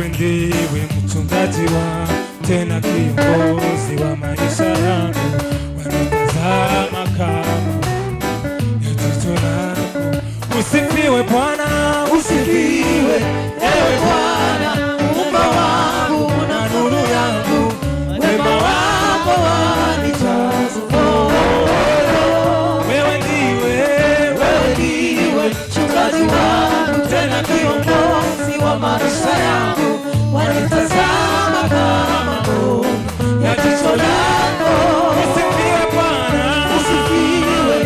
Wewe ndiwe mchungaji wa tena kiongozi wa maisha yangu, wanitazama kama ya jicho lako. Usifiwe Bwana, Usifiwe ewe Bwana, Muumba wangu na nuru yangu, wema wako wanijaza moyo. Wewe ndiwe, Wewe ndiwe mchungaji wangu, tena kiongozi wa maisha yangu, wanitazama kama mboni ya jicho lako. Usifiwe Bwana, Usifiwe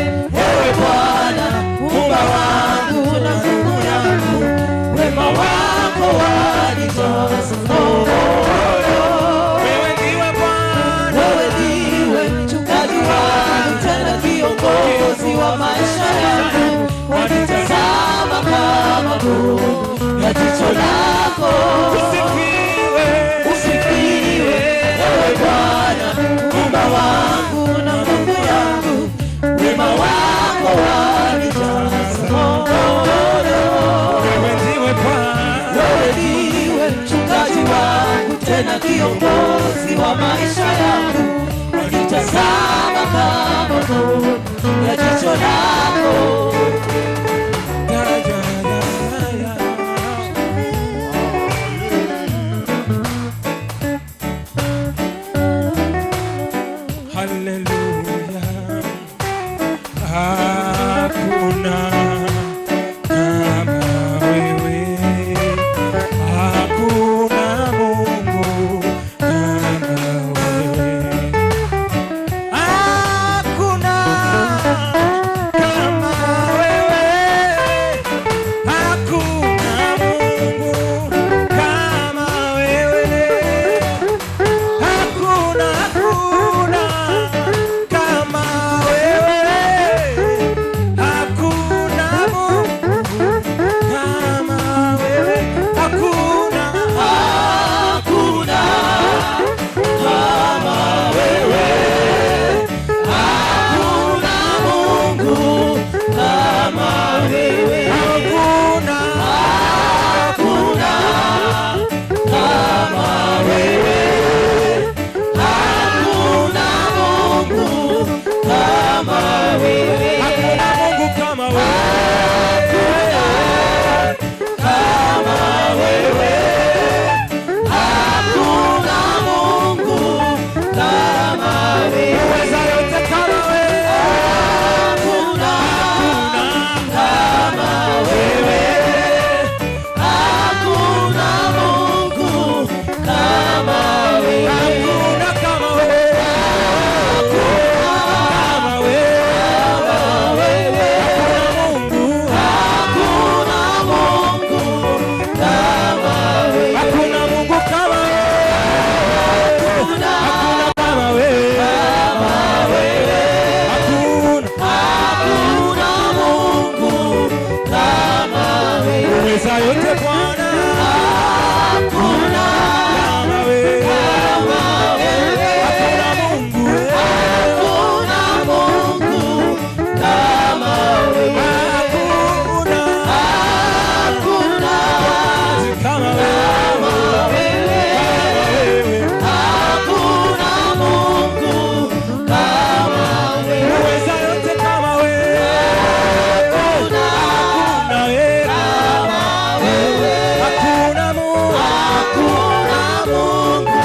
ewe Bwana, Muumba wangu na nuru yangu, wema wako wanijaza moyo. Wewe ndiwe Bwana, Wewe ndiwe mchungaji wangu, tena kiongozi wa maisha yangu, wanitazama kama mboni ya jicho lako. Usifiwe, Usifiwe ewe Bwana, Muumba wangu na nguvu yangu, wema wako wanijaza moyo. Wewe ndiwe Bwana, Wewe ndiwe mchungaji wangu, tena kiongozi wa maisha yangu, wanitazama kama mboni ya jicho lako. Ya, ya, ya, ya, ya. Haleluya. Hakuna kama wewe, hakuna Mungu kama wewe, hakuna kama wewe, hakuna Mungu kama wewe. Hakuna, hakuna kama wewe, hakuna Mungu kama wewe, hakuna, Hakuna kama wewe, hakuna Mungu kama wewe, hakuna, hakuna kama wewe, hakuna Mungu kama wewe, hakuna Mungu kama wewe, kama wewe, hakuna Mungu kama wewe, uweza yote kama wewe, hakuna kama wewe, hakuna Mungu kama wewe, hakuna kama wewe, kama wewe, hakuna Mungu, hakuna Mungu kama wewe, hakuna Mungu kama wewe, hakuna hakuna kama wewe, kama wewe, hakuna hakuna Mungu kama wewe, uweza yote Bwana, hakuna kama wewe, kama wewe, hakuna Mungu, hakuna Mungu kama wewe, hakuna hakuna kama wewe, kama wewe, wewe, hakuna Mungu kama wewe, uweza yote kama wewe, hakuna hakuna wewe, kama wewe, hakuna Mungu, hakuna Mungu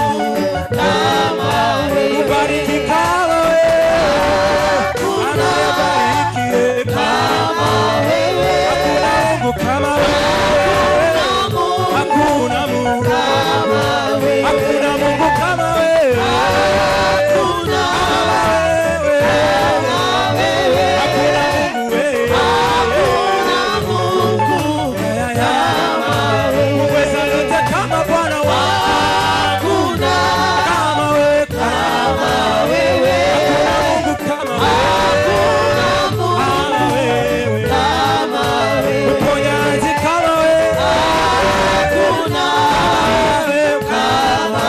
kama wewe, ubariki kama wewe, anayebariki kama wewe, hakuna Mungu kama wewe, hakuna Mungu, kama wewe, hakuna Mungu kama wewe, hakuna wewe, kama wewe, hakuna Mungu wewe, hakuna Mungu kama wewe, uweza yote kama Bwana wangu, hakuna kama wewe, kama wewe, hakuna Mungu kama wewe, hakuna Mungu kama wewe, kama wewe, uponyaji kama wewe, hakuna wewe, kama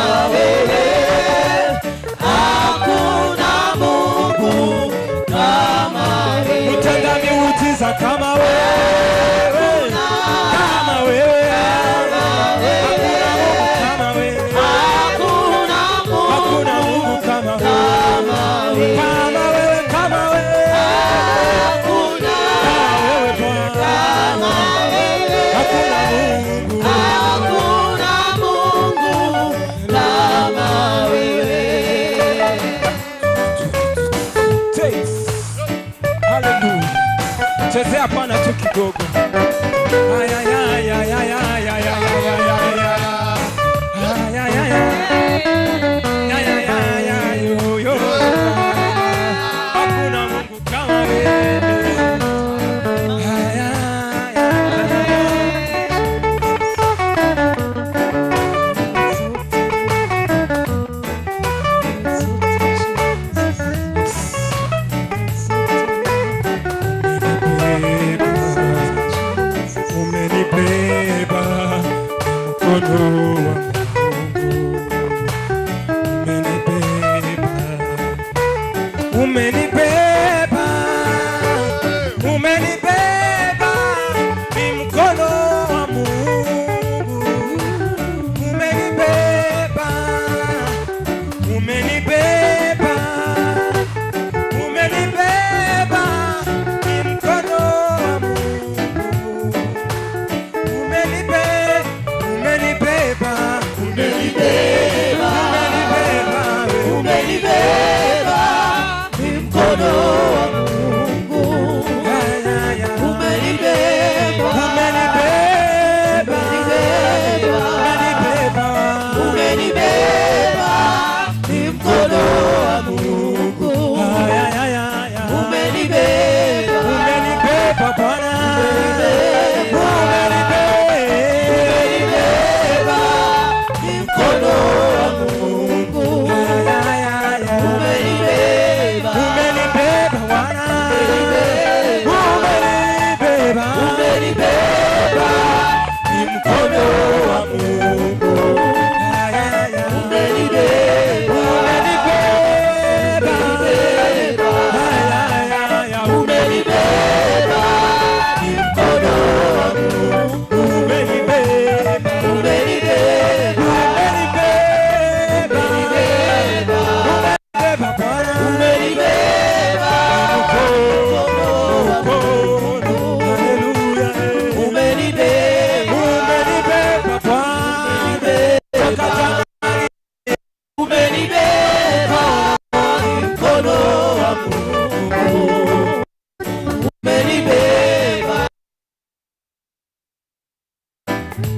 Mkono wa Mungu umenibeba, umenibeba, umenibeba, ni mkono wa Mungu umenibeba, umenibeba, umenibeba, ni mkono wa Mungu umenibeba, umenibeba, umenibeba, Umenibeba, ni mkono wa Mungu. Ya, ya, ya. Umenibeba, Umenibeba, umenibeba, umenibeba, ni mkono wa Mungu. Ya, ya, ya, ya. Umenibeba, Umenibeba Bwana, umenibeba, umenibeba, ni mkono wa Mungu. Ya, ya, ya, ya. Umenibeba, Umenibeba Bwana, umenibeba, umenibeba, ni mkono wa Mungu. Ya, ya, ya. Umenibeba, Umenibeba, ya, ya, ya, ya. Umenibeba, ni mkono wa Mungu. Umenibeba, Umenibeba, umenibeba, umenibeba, umenibeba Bwana. Umenibeba, Mkono, mkono, haleluya, eh. Umenibeba, Umenibeba Bwana. Toka jangwani. Umenibeba, ni mkono wa Mungu. Umenibeba,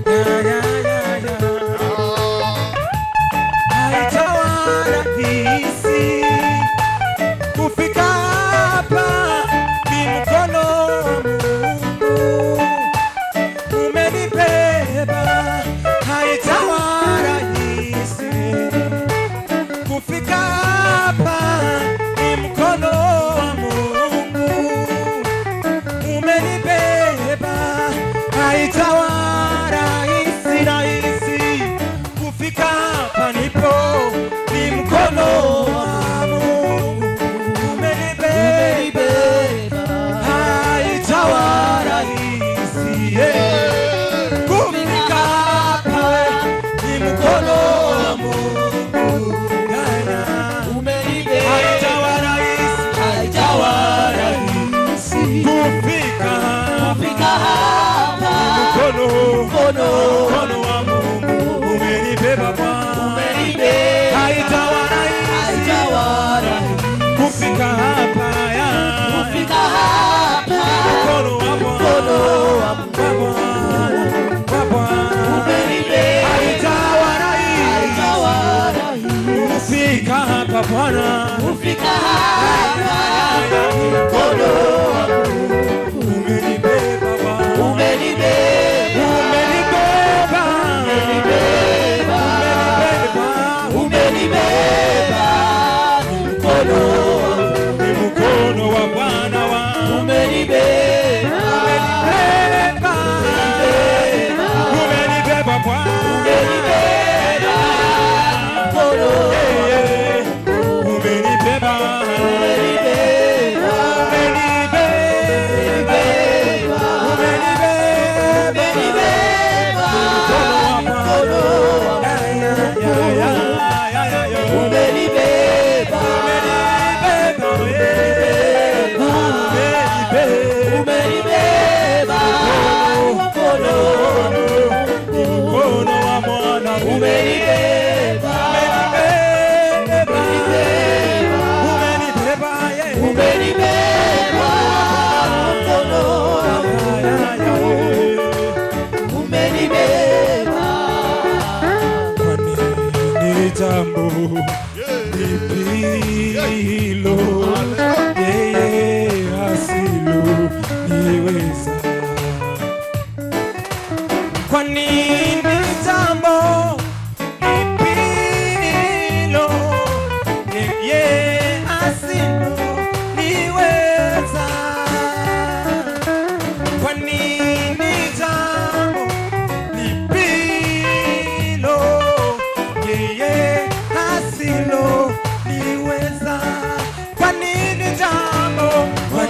Ya, ya, ya, ya. Haitawa rahisi kufika hapa, ni mkono wa Mungu umenibeba. Haitawa rahisi kufika hapa, ni mkono wa Mungu umenibeba. Haitawa rahisi rahisi kufika hapa nipo, ni mkono wa Mungu umenibeba. Haitawa rahisi, yeah, kufika hapa, ni mkono wa Mungu. Yeah, yeah. Umenibeba, Haitawa rahisi, haitawa rahisi kufika hapa, kufika hapa, mkono, mkono, mkono wa Mungu umenibeba Bwana. Umenibeba, Haitawa rahisi haitawa rahisi kufika hapa, ya. Kufika hapa, Mkono wa Bwana, mkono wa wa Bwana, wa Bwana. Umenibeba, Haitawa rahisi haitawa rahisi kufika hapa Bwana. Kufika hapa, mkono wa Mungu. Umenibeba Bwana. Umenibeba, Umenibeba. Umenibeba, Umenibeba. Umenibeba, mkono wa Mungu. Ni mkono wa Bwana wangu. Umenibeba, Umenibeba. Umenibeba Bwana. Umenibeba, mkono, Yeah. Umenibeba. Umenibeba, Umenibeba. Umenibeba, Umenibeba. umenibeba, Mkono wa Bwana. mkono wa Ya, ya, ya, ya, ya. Umenibeba, Umenibeba, yeah. Umenibeba. Umenibeba, mkono wa Mungu. Mkono wa Bwana. Umenibeba, Umenibeba. Umenibeba, yeah. Umenibeba, mkono wa Ya, ya, ya, yeah. Umenibeba, Kwani ni jambo lipi hilo yeye asiloliweza? Kwani ni jambo lipi hilo yeye asiloliweza? Kwani ni jambo lipi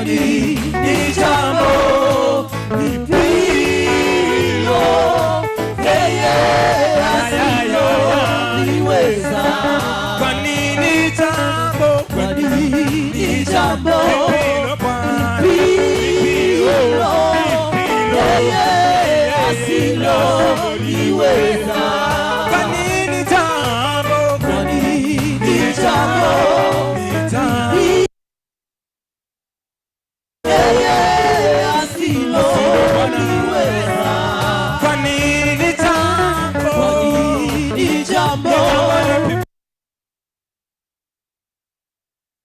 Kwani ni jambo lipilo yeye asiloliweza? Kwa nini jambo? Kwani ni jambo Lipilo Bwana. lipilo yeye asiloliweza? Kwa nini jambo? Kwani ni jambo Ni jambo. yeye asiloliweza? Kwa nini jambo? Kwani ni jambo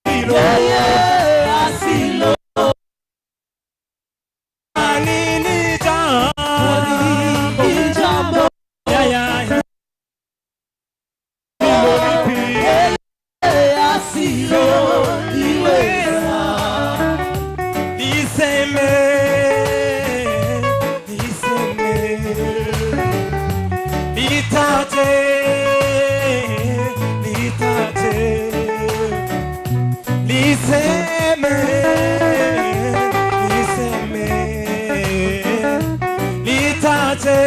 Lipilo. yeye asilo Kwa nini jambo? Kwani ni jambo Ya, ya, ya. Lipilo. yeye asiloliweza? Niseme, niseme, nitaje, nitaje, niseme, niseme, nitaje,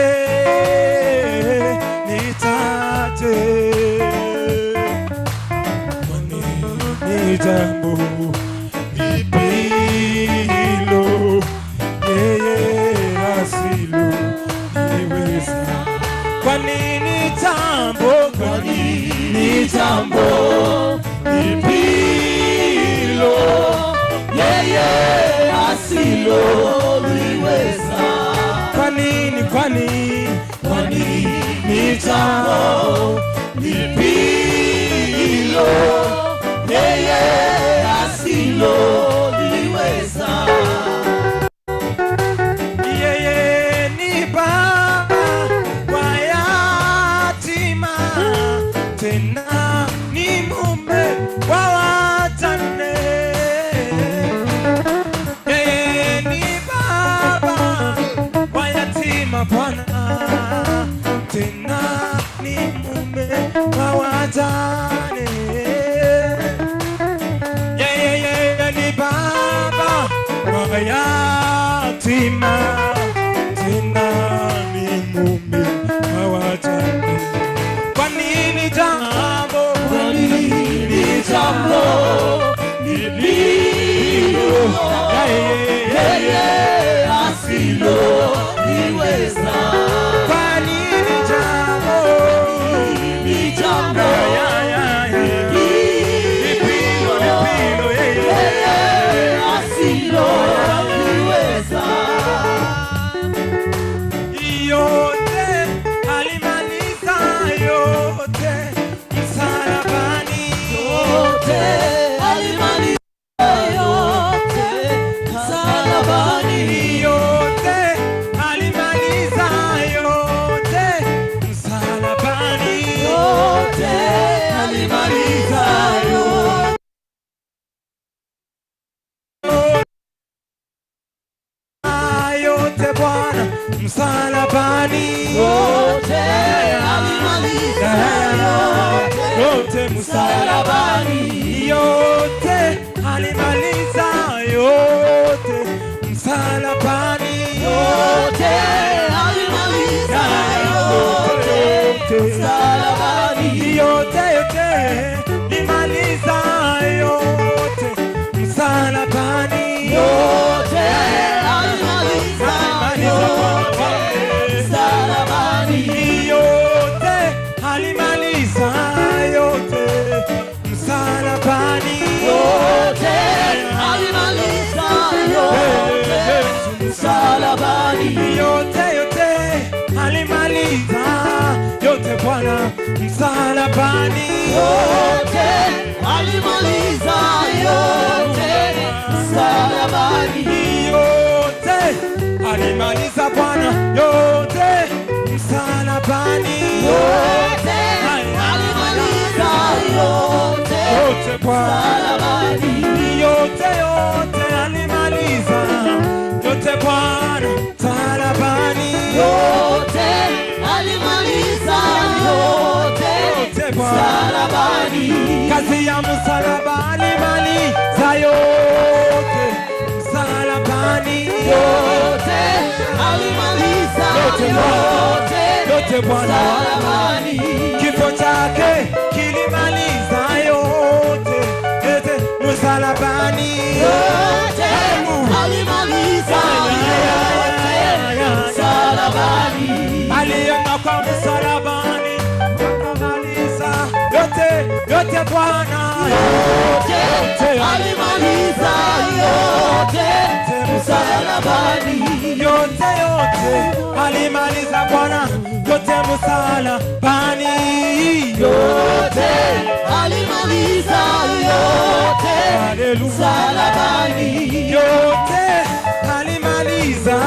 nitaje. Kwani ni jambo lipilo yeye asiloliweza? Kwa nini jambo? Kwa nini Jambo lipilo yeye asiloliweza? Kwa nini? Kwani Kwani ni jambo lipilo yeye asiloliweza? Yeye ni baba wa yatima, tena ni mume wa wajane. Yeye ni baba wa yatima Bwana, tena ni mume wa wajane. Yeye ni baba wa yatima, tena ni mume wa wajane. Kwa nini jambo? Kwani ni jambo lipilo yeye asiloliweza? Kwa nini jambo? Ni jambo Ya, ya, ya. Lipilo, lipilo, yeye. Yeye asiloliweza. Yote alimaliza yote msalabani. Yote alimaliza yote msalabani. Yote alimaliza yote msalabani. Yote alimaliza yote. Yote Bwana msalabani. Yote alimaliza yote Yote msalabani. msalabani. Yote alimaliza yote msalabani. Yote alimaliza yote msalabani. Yote yote limaliza yote msalabani. Yote alimaliza yote msalabani. Yote alimaliza yote msalabani. Yote alimaliza yote msalabani. Yote yote alimaliza yote Bwana msalabani. Yote alimaliza yote msalabani. Yote alimaliza Bwana yote msalabani. Yote alimaliza yote Yote Bwana msalabani. Yote yote alimaliza yote Bwana msalabani. Yote alimaliza yote Yote Bwana. Msalabani. Kazi ya msalaba alimaliza yote. Yote alimaliza Yote Bwana. yote Yote Bwana wangu. msalabani. Kifo chake kilimaliza yote, yote msalabani. Yote alimaliza yote msalabani. Alienda kwa msalabani akamaliza yote, yote Bwana. Yote alimaliza yote msalabani. Yote, yote alimaliza Bwana, yote msalabani. Yote alimaliza yote Haleluya. msalabani. Yote alimaliza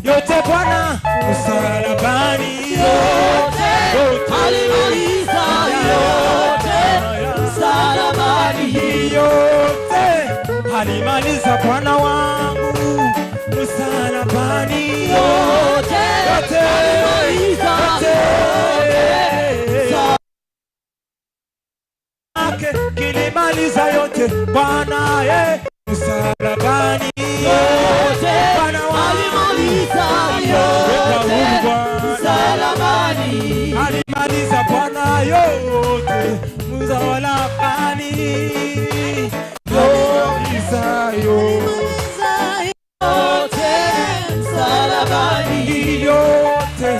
yote Bwana msalabani. Yote alimaliza yote msalabani. Yote alimaliza Bwana wangu msalabani. Yote Yote. alimaliza Yote. yote. Yake kilimaliza yote Bwana msalabani. Yote Bwana wangu. alimaliza Weka yote huru Bwana. msalabani. Alimaliza Bwana yote msalabani. Alimaliza yote. Yote msalabani. Yote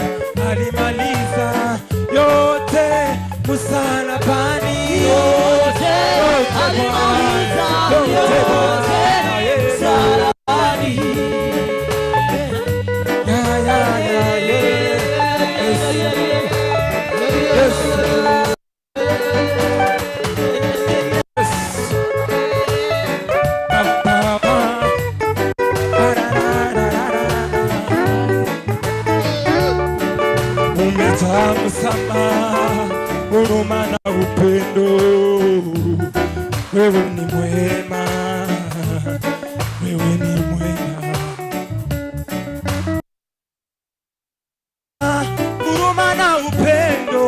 alimaliza yote msalabani. Yote alimaliza Yote yote Bwana, yeah. msalabani. Yeah. Yes. Yes. Yes. Ba, ba, ba. Ba, ra, ra, ra, ra, ra. Umejaa msamaha, huruma na upendo. Wewe ni mwema, wewe ni mwema. Huruma na upendo,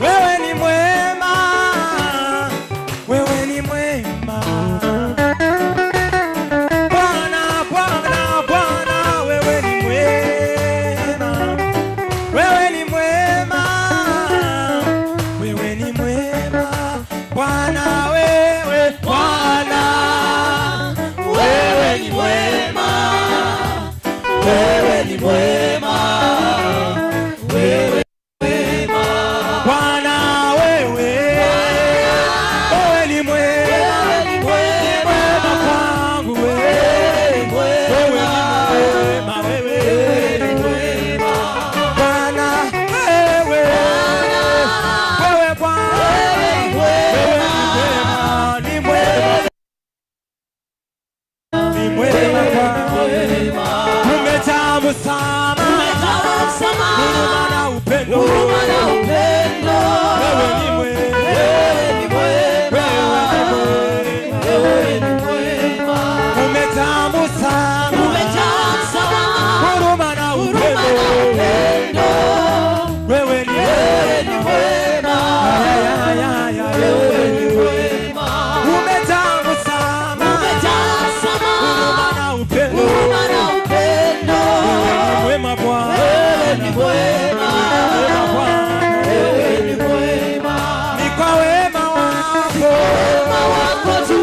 wewe ni mwema, wewe ni mwema. Bwana, Bwana, Bwana, wewe ni mwema, wewe ni mwema, wewe ni mwema. Bwana wewe, Bwana Wewe ni mwema, wewe ni mwema, wewe mwema. Bwana wewe, wewe ni mwema, Wewe ni mwema, mwema kwangu wewe. wewe ni Wewe mwema, ni mwema, wewe. wewe ni mwema. Bwana wewe, wewe Bwana, Wewe ni wewe mwema, ni mwema, ni mwema, ni mwema kwangu. mwema. Umejaa msamaha, Umejaa msamaha, huruma na upendo. huruma na upendo. Wewe ni mwema, Wewe ni mwema, wewe wewe ni mwema. ni mwema. Umejaa msamaha, Umejaa msamaha, huruma na huruma upendo. na upendo. Wewe ni Wewe ni mwema, Ya, ya, ya, ya. wewe ni mwema. Umejaa msamaha, Umejaa msamaha, huruma na upendo. huruma na upendo. Wewe ni mwema Bwana, Wewe ni mwema, mwema Bwana. wewe ni mwema. Ni kwa wema wako Wema wako tu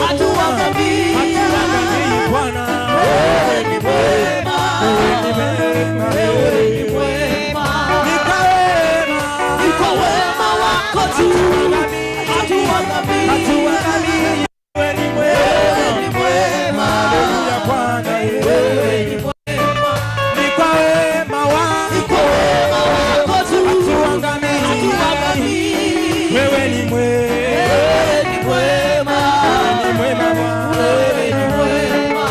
hatuangamii. hatuangamii Bwana. Wewe ni mwema, Wewe ni mwema, wewe ni mwema. Ni kwa wema Ni kwa wema wako tu hatuangamii. hatuangamii. Wewe ni mwema. Wewe ni mwema, Haleluya Bwana, wewe ni mwema. Ni kwa wema wako Ni kwa wema wako tu hatuangamii. hatuangamii. Wewe ni mwema, Wewe ni mwema, ni mwema Bwana. wewe ni mwema.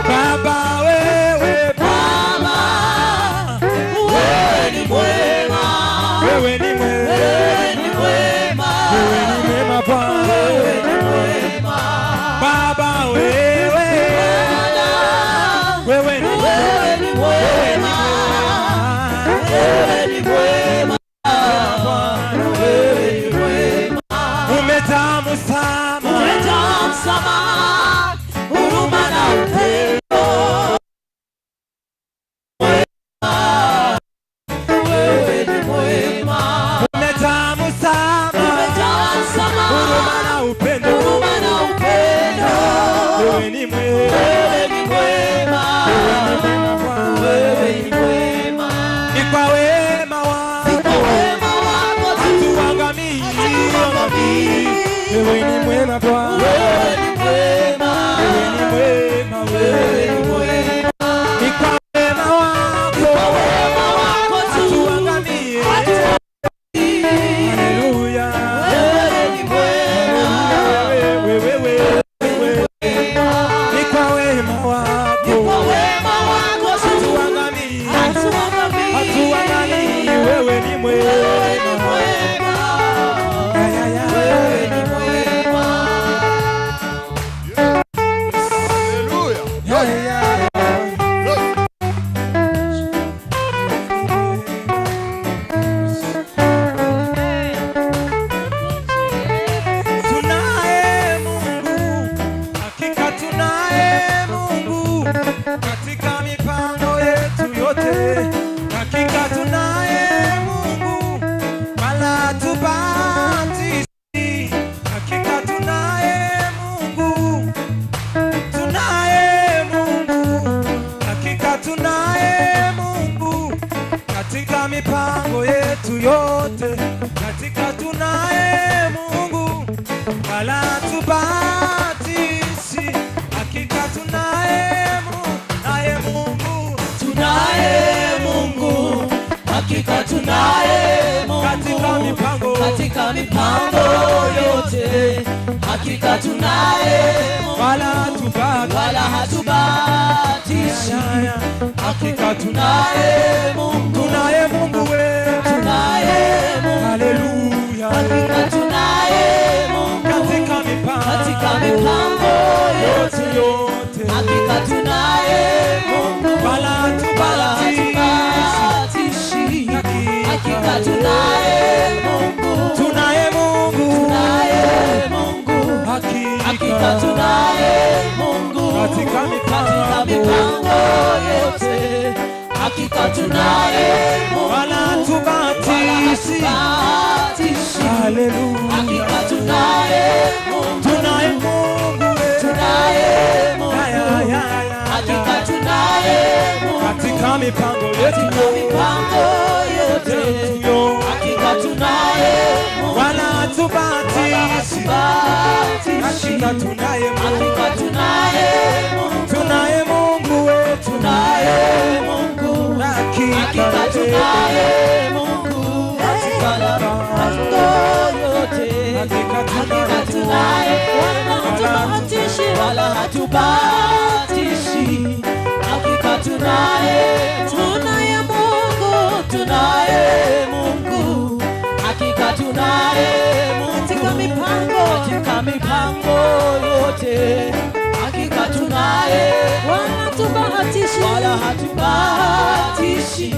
Baba wewe, Baba, wewe ni mwema, wewe ni mwema, wewe ni mwema, wewe ni mwema Bwana. wewe ni mwema. Baba wewe, Bwana, wewe ni wewe ni mwema, wewe ni mwema, wewe ni mwema. Umejaa msamaha, Umejaa msamaha, huruma na Wewe ni mwema Bwana. Wewe ni mwema. Wewe ni mwema, Wewe ni mwema. Ni kwa wema wako. Kwa wema wako tu. Hatuangamie. Haleluya. Wewe ni mwema. Wewe, wewe, wewe. Ni kwa wema Ni wako. kwa wema wako tu. Hatuangamii. Hatuangamii. Hatuangamii. Wewe ni Wewe ni mwema. mwema. Ya, ya, ya. Wewe ni mwema. Hallelujah. Ya, ya, ya. Tunaye Mungu, hakika tunaye Mungu katika mipango yetu yote. Hakika tunaye Mungu, wala hatubahatishi. Hakika tunaye Mungu, tunaye Mungu, hakika tunaye Mungu katika mipango yetu yote. Katika tunaye Mungu, wala hatubahatishi. Hakika tunaye Mungu, naye Mungu. Tunaye Mungu, hakika tunaye Mungu Katika mipango. Katika mipango yote, hakika tunaye Mungu, wala hatubahatishi. Wala hatubahatishi. Hakika Tunaye Mungu, tunaye Mungu wetu. Tunaye Mungu, Haleluya. Hakika tunaye Mungu katika mipango katika mipango yote, yote, hakika tunaye Mungu, wala wala hatubahatishi. hatubahatishi. Hakika tunaye Mungu, Tunaye Mungu, tunaye Mungu, hakika hakika tunaye Mungu katika katika mipango mipango yote, hakika tunaye Mungu, wala wala hatubahatishi. hatubahatishi. Haleluya. Hakika tunaye Mungu, Tunaye Mungu wetu. Tunaye Mungu, Ya, ya, ya, ya. Hakika tunaye Mungu Katika mipango yetu katika mipango yote, yote, hakika tunaye Mungu, wala wala hatubahatishi. hatubahatishi. Hakika tunaye Mungu, Hakika tunaye Mungu, tunaye Mungu wetu, tunaye Mungu, hakika hakika tunaye Mungu katika mipango yote, hakika hakika tunaye Hatubahatishi. Wala hatubahatishi. Hakika tunaye, Tunaye Mungu, tunaye Mungu, hakika tunaye Mungu katika mipango, katika mipango yote, hakika tunaye, wala hatubahatishi. Wala hatubahatishi.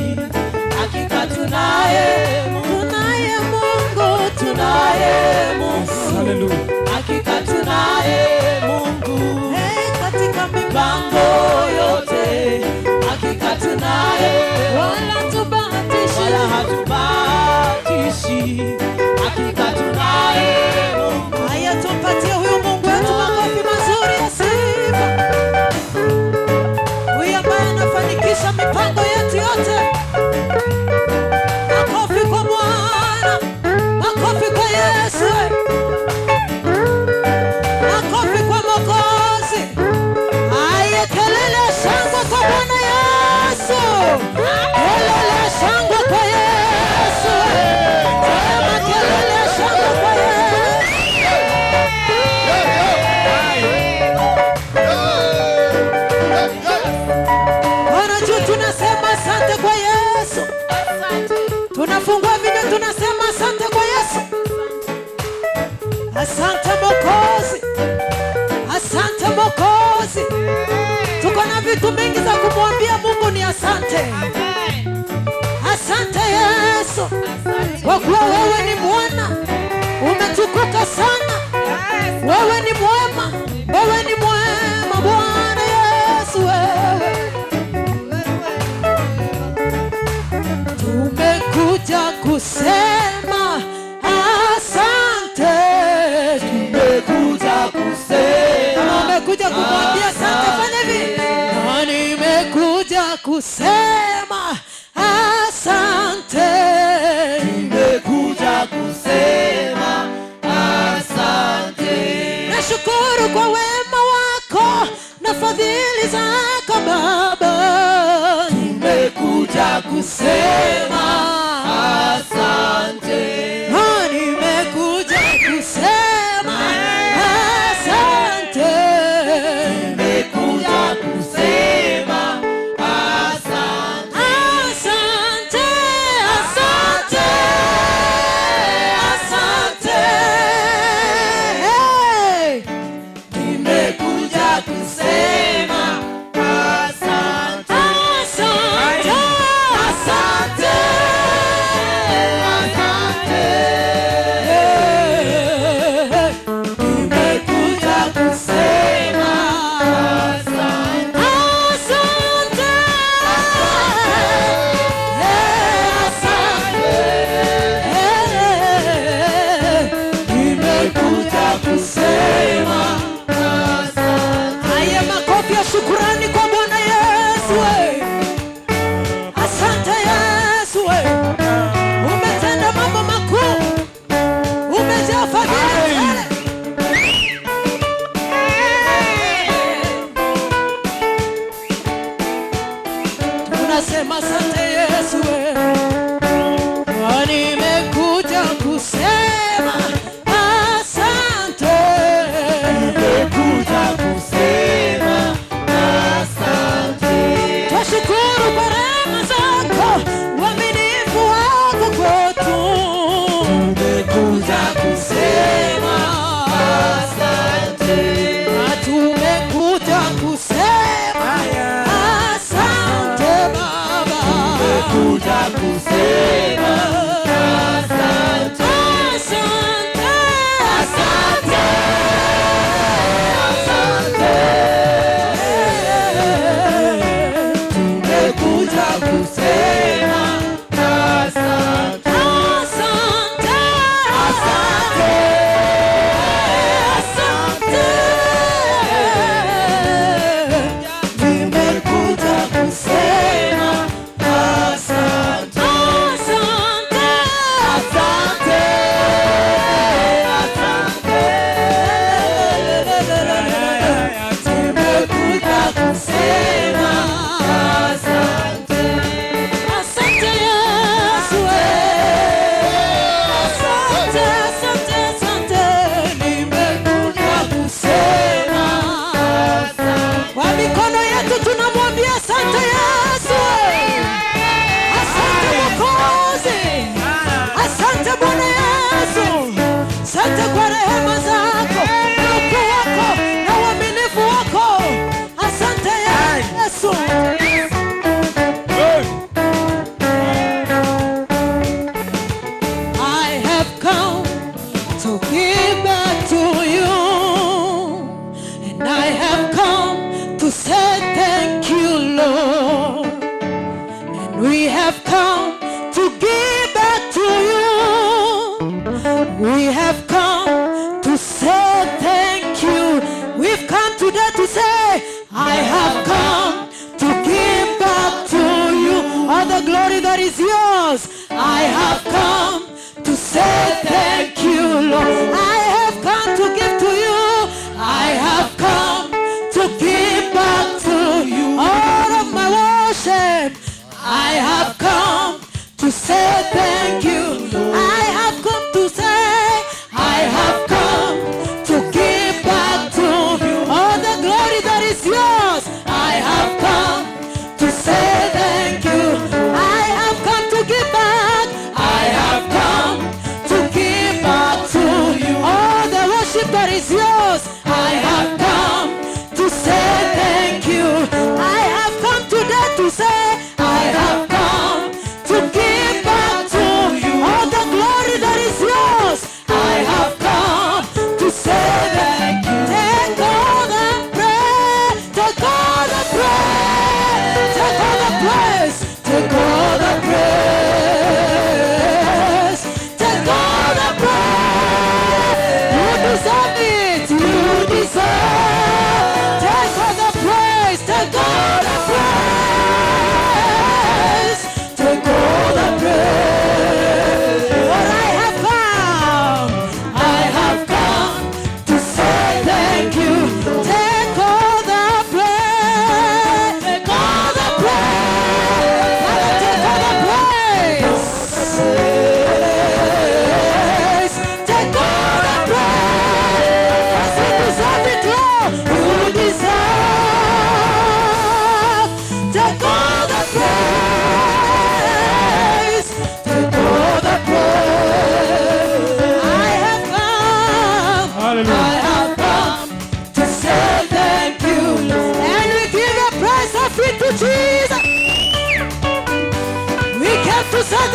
Hakika tunaye Mungu, Tunaye Mungu, tunaye Mungu, Haleluya. Hakika tunaye Mungu Hey, katika mipango yote, hakika tunaye, wala hatubahatishi. Wala hatubahatishi. Hakika tunaye Mungu. Haya, tumpatie huyu Mungu wetu makofi mazuri ya sifa, huyu ambaye anafanikisha mipango yetu yote. Makofi kwa Bwana, makofi kwa Yesu, makofi kwa Mwokozi. Haya, kelele ya shangwe kwa Bwana Yesu, kelele ya shangwe kwa Yesu, sema kelele ya shangwe kwa Yesu. Bwana juu tunasema asante kwa Yesu. Tunafungua vinywa tunasema asante kwa Yesu. Asante Mwokozi. Asante Mwokozi. Tuko na vitu mingi za kumwambia Mungu ni asante. Asante Yesu, kwa kuwa wewe ni Bwana, umetukuka sana. Wewe ni mwema, wewe ni mwema Bwana Yesu wewe. Tumekuja kusema asante. Tumekuja kusema Kama umekuja kumwambia asante, fanya hivi. Na nimekuja kusema asante. Tumekuja kusema asante. fadhili zako Baba. Nimekuja kusema asante. Ah, nimekuja kusema asante. Nimekuja kusema asante. Asante, asante, asante. Hey. Nimekuja kusema asante. Asante, Asante. Asante. hey. Nimekuja kusema asante. Asante. Hey, asante. Hey. Nimekuja kusema asante. Haya, makofi ya shukurani kwa Bwana Yesu. We. Asante Yesu, we. Umetenda mambo makuu, umejaa fadhili tele. Tunasema asante Yesu, we. Kwa nimekuja kusema asante. Nimekuja kusema asante. Twashukuru kwa rehema zako, uaminifu wako kwetu. Nimekuja kusema asante. Na tumekuja kusema asante Baba. Nimekuja kusema asante. Asante, Asante. Asante. Tumekuja kusema asante. Asante, Asante. asante. Nimekuja kusema asante. Asante, Asante. Asante. Nimekuja kusema asante. Asante Yesu, asante, asante, asante. Nimekuja kusema asante. Kwa mikono yetu tunamwambia asante Yesu, asante Mwokozi, asante Bwana Yesu, asante kwa rehema zako na ukuu wako na uaminifu wako. Asante Yesu. Hey. I have come to give back to you, and I have come to say thank you, Lord. And we have come to give back to you. We have come to say thank you. We've come today to say, I have come to give back to you all the glory that is yours. I have come to say thank you, Lord. I have come to give to you. I have come to give back to you all of my worship. I have come to say thank you. I have come to say, I have come to give back to you all the glory that is yours. I have come to say thank you. I have come to give back. I have come to give back to you.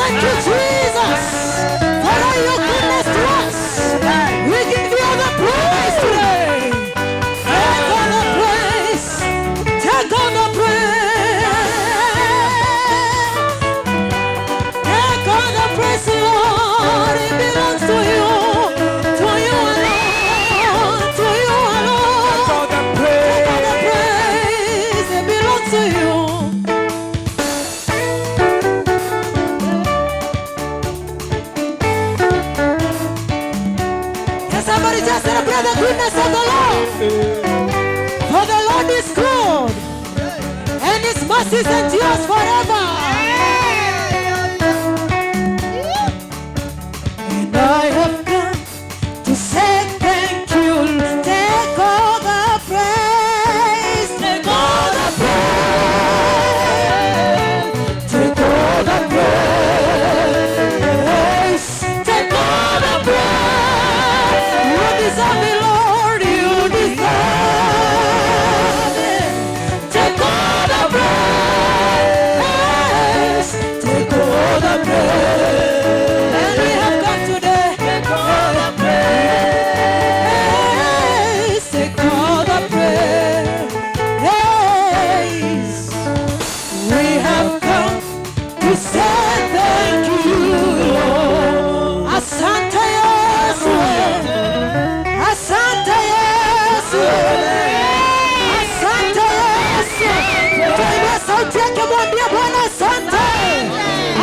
Thank you, Jesus, for all your goodness to us. We give you all the praise today. Take all the praise. Take all the praise. Take all the praise, Lord. It belongs to you. To you alone. To you alone. All the Take all the praise. praise. It belongs to you. Can somebody just celebrate the goodness of the Lord? For the Lord is good, and his mercies endures forever. And I have come to say thank you. Take all the praise. Take all the praise. Take all the praise. Take all the praise. You deserve it, Lord. You deserve it. Take all the praise. Take all the praise. And we have come today. Take all the praise. Take all the praise. We have come to say thank you, Lord. Asante Yesu. Asante Yesu. Asante Yesu. Tuinue sauti yake, mwambie Bwana asante.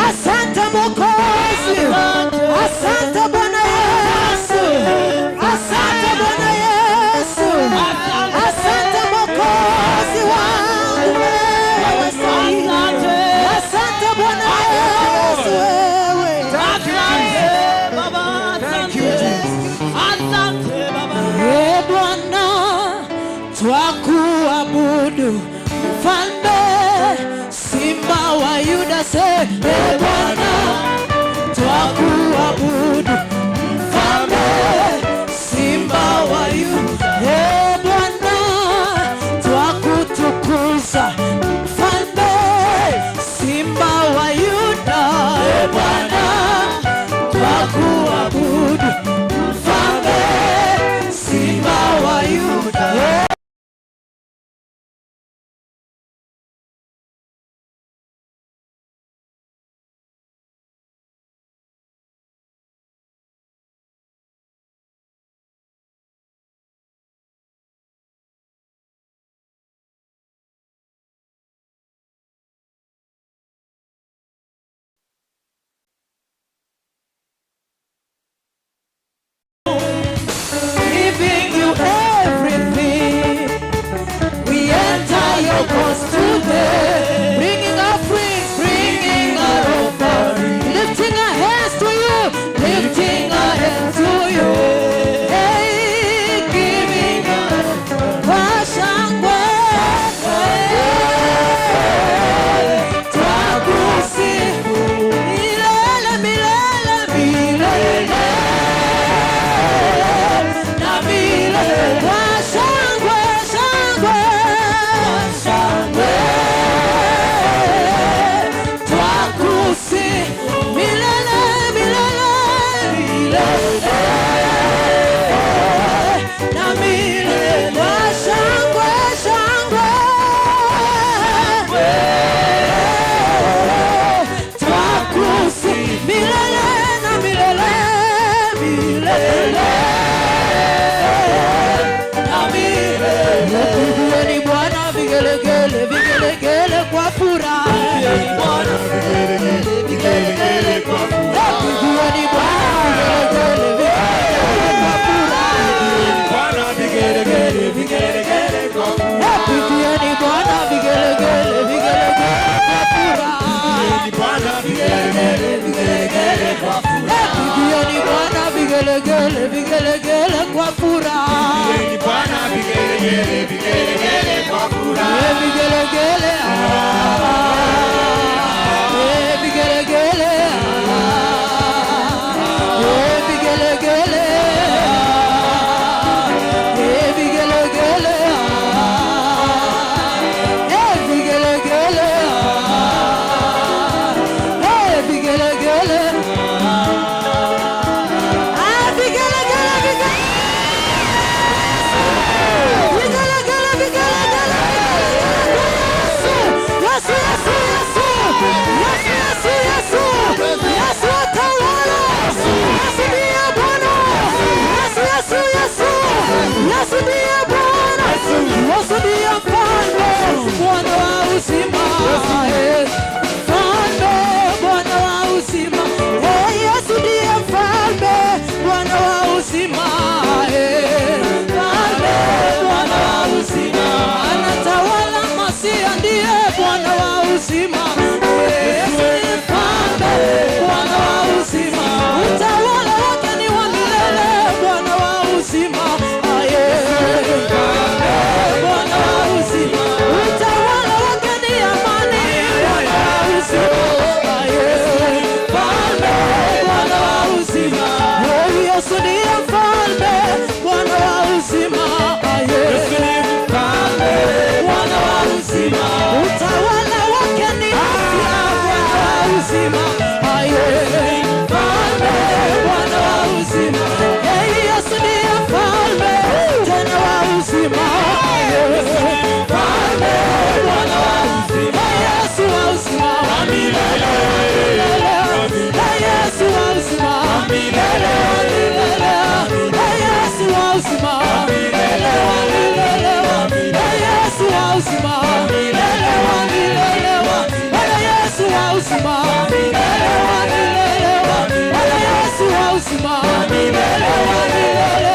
Asante Mwokozi. Asante Bwana Yesu. Asante Bwana Yesu. Asante Mwokozi wangu wewe. Asante Bwana Yesu wewe. Thank you, Jesus. E Bwana, twakuabudu mfalme, simba wa Yuda. Se, e Bwana, twakuabudu mfalme, simba wa Yuda. E Bwana, twakutukuza mfalme, simba wa Yuda. E Bwana, twakuabudu mfalme, simba wa Yuda. Giving you everything. We enter your courts today, bringing offerings, bringing our offering, lifting our hands to you, lifting our hands to you. Hey, giving kwa shangwe, twakusifu milele, milele, milele na milele. Kwa shangwe, shangwe, shangwe, twakusifu milele, milele, milele na milele. Kwa shangwe, shangwe, twakusifu milele na milele, milele na milele. Pigieni Bwana vigelegele, vigelegele kwa furaha. Pigieni Bwana vigelegele, vigelegele kwa furaha. Bwana vigelegele, vigelegele kwa furaha. Pigieni Bwana vigelegele, vigelegele kwa furaha. Bwana vigelegele, vigelegele kwa furaha. Pigieni Bwana vigelegele, vigelegele kwa furaha. Bwana vigelegele, vigelegele kwa furaha. Eh, vigelegele, ah. Eh, vigelegele, ah. Eh, vigelegele, ah. Eh, vigelegele, ah. Eh, vigelegele, ah. Eh, vigelegele. Mfalme, Bwana wa uzima. Yesu ndiye mfalme, Bwana wa uzima. Mfalme, Bwana wa uzima. Anatawala Masia, ndiye Bwana wa uzima. Yesu ni mfalme, Bwana wa uzima. Utawala wake ni wa milele, Bwana wa uzima. Bwana wa uzima. Utawala wake ni amani, Bwana wa uzima. Mfalme, Bwana wa uzima. Yesu ndiye mfalme, Bwana wa uzima. Yesu ni mfalme, Bwana wa uzima. Utawala wake ni afya, Bwana wa uzima. Mfalme, Bwana wa uzima. Yesu ndiye mfalme, tena wa uzima. Mfalme, Bwana wa uzima. Yesu wa uzima. Wa milele, Yesu wa uzima. Wa milele, Yesu wa uzima. Wa milele, Wa milele. Yesu wa uzima. Wa milele, Wa milele. Bwana Yesu wa uzima. Wa milele, Wa milele. Bwana Yesu wa uzima. Wa milele, Wa milele.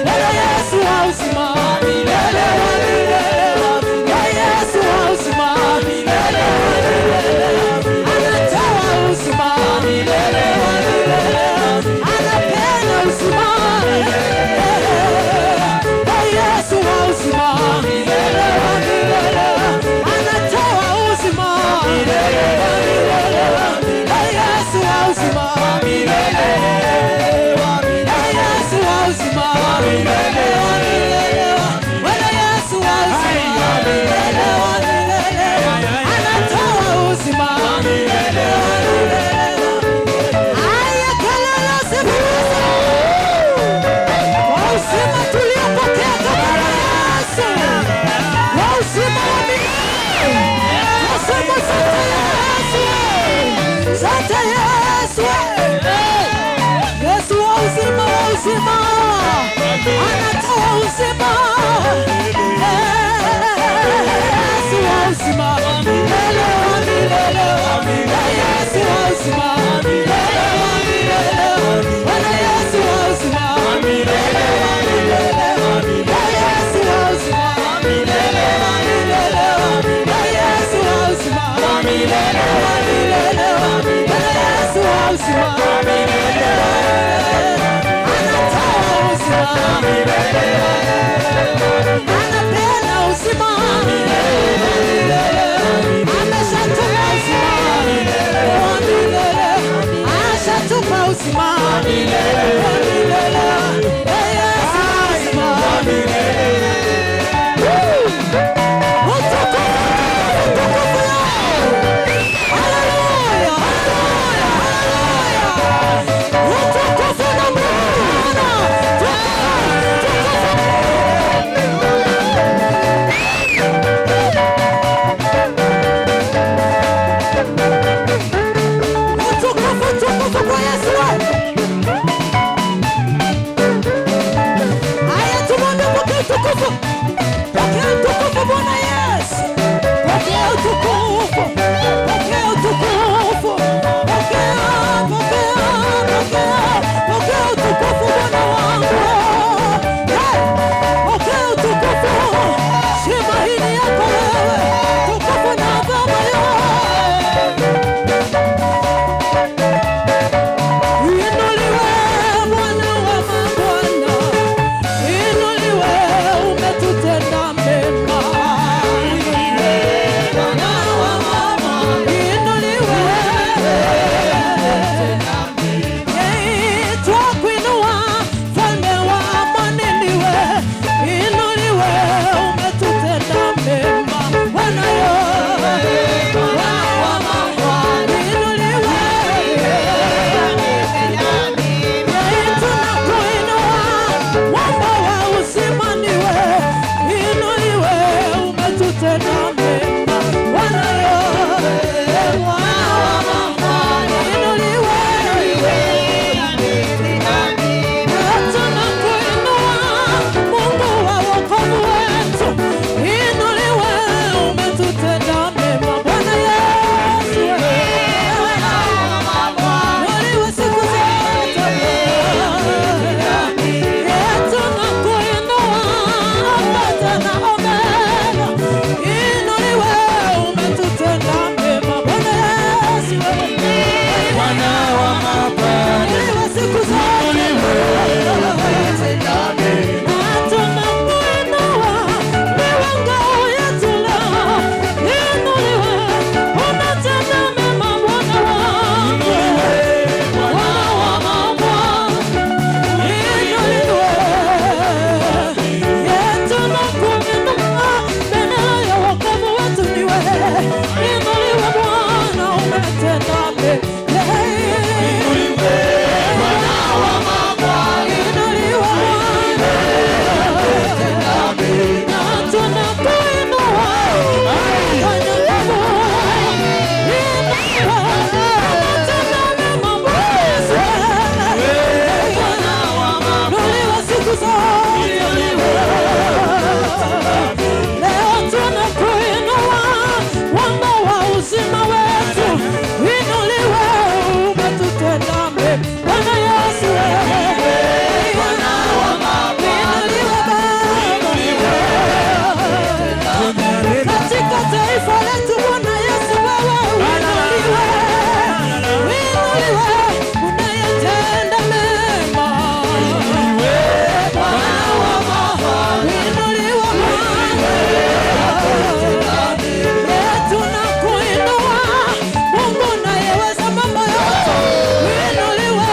Bwana Yesu wa uzima. Wa milele, Wa milele. Bwana Yesu wa uzima. Wa milele, Anatoa uzima. Wa milele, Wa milele. Anapeana uzima. Yesu wa uzima. Wa milele, Wa milele. Anatoa uzima. Wa milele, Wa milele. Yesu wa uzima. Wa milele, wa milele, Yesu wa uzima. Wa milele, Wa milele. Bwana Yesu wa uzima. Wa milele, Wa milele. Anatoa uzima. Wa milele, Wa milele. Haya, kelele sifa. Kwa uzima tuliopokea toka kwa Yesu. Kwa uzima wa milele. Tunasema asante Yesu. Asante Yesu. Yesu wa uzima, wa uzima. Anatoa uzima. Yesu wa uzima. Milele wa milele. Yesu wa uzima. Milele wa milele. Bwana Yesu wa uzima. Wa milele, Wa milele. Yesu wa uzima. Wa milele, Wa milele. Yesu wa uzima. Wa milele, Wa milele. Bwana Yesu wa uzima. Wa milele, Anatoa uzima. Wa milele, Anapeana uzima. Ameshatupa uzima. Wa milele. Ashatupa uzima. Wa milele, Wa milele. Yesu wa uzima. Wa milele. Utukufu, utukufu yao. Haleluya, haleluya, haleluya. Utukufu na Bwana. Tukufu, tukufu. Utukufu, utukufu kwa Yesu. Bwana Yesu wewe. Uinuliwe Baba. Katika taifa letu Bwana Yesu wewe uinuliwe. Uinuliwe, unayetenda mema. Bwana wa mabwana, uinuliwe Bwana. Tunakuinua Mungu unayeweza mambo yote, uinuliwe.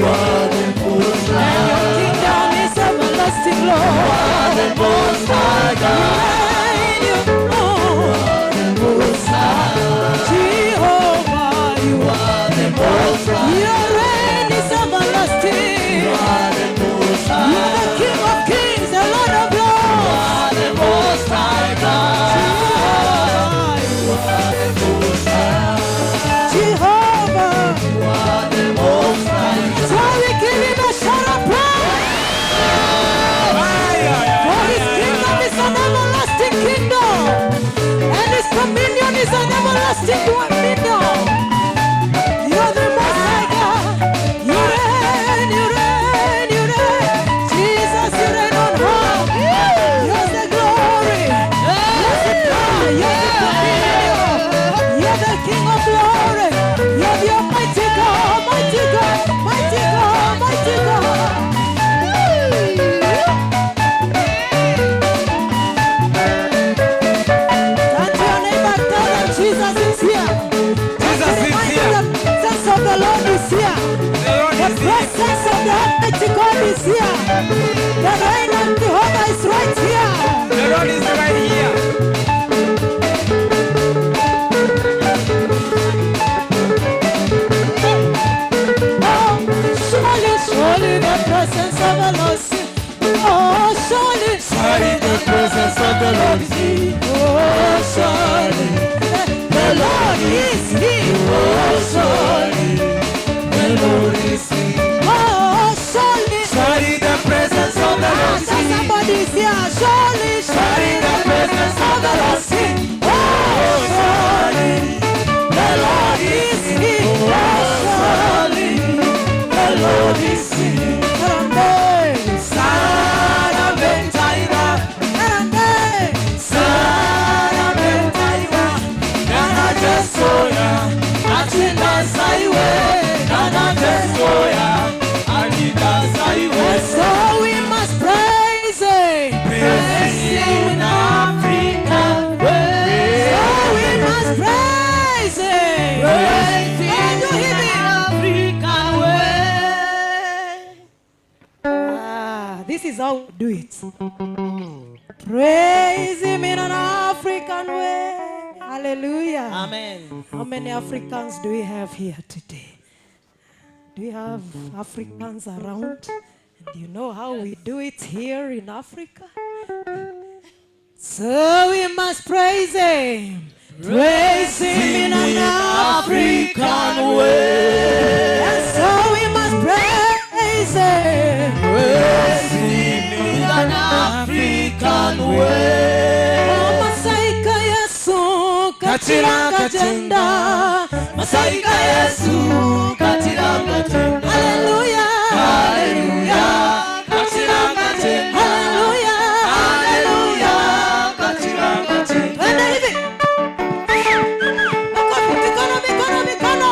are the Most And High. your kingdom is everlasting, Lord. You are the Most High God. You reign, you are the Most High. Jehovah, you are the Most High. Your reign is everlasting. You are the Most High. You are the King of Kings, the Lord of Lords. You are the Most High God. You are the Most High. Jehovah. You are the Most High. So we give him a shout of praise. For his kingdom is an everlasting kingdom, and his dominion is an everlasting dominion. You're the Most High God. You reign, you reign, you reign. Jesus, you reign on high. You're the glory. You're the power. You're the dominion. You're the King of glory. You're the Almighty God, mighty God, mighty God, mighty God. Turn to your neighbor, tell them Jesus is here. Jesus is Remind here. them the presence of the Lord is here. The Lord The is here. presence of the Almighty God is here. The reign of Jehovah is right here. The Lord is right here. Oh, surely, surely the presence of the Lord is here. Oh, surely, Surely the presence of the Lord is here. oh, surely the Lord is here. Oh, surely the Lord is here. Oh, surely, Surely the presence of the Lord is tell here. somebody is here. Surely, Surely the presence of the Lord is here. Oh, Surely the Lord is here. Oh, surely the Lord is here. Amen. Sana Bentaira, Amen. Sana Bentaira, Nana Jesoya, Achinda Saiwe, Nana Jesoya, Achinda Saiwe. And so we must praise Him. Praise him in Africa. So we must praise Him. Praise him Can you hear me? African way. Ah, this is how we do it. Praise Him in an African way. Hallelujah. Amen. How many Africans do we have here today? Do we have Africans around? And you know how we do it here in Africa? So we must praise Him. Praise Him in an African way. And so we must praise Him. Praise him in an African way. Masaika Yesu katiranga jenda. Masaika Yesu katiranga tenda. Hallelujah. Hallelujah. Katiranga tenda. Hallelujah. Hallelujah. Katiranga tenda. Twende hivi. Makofi, mikono, mikono, mikono.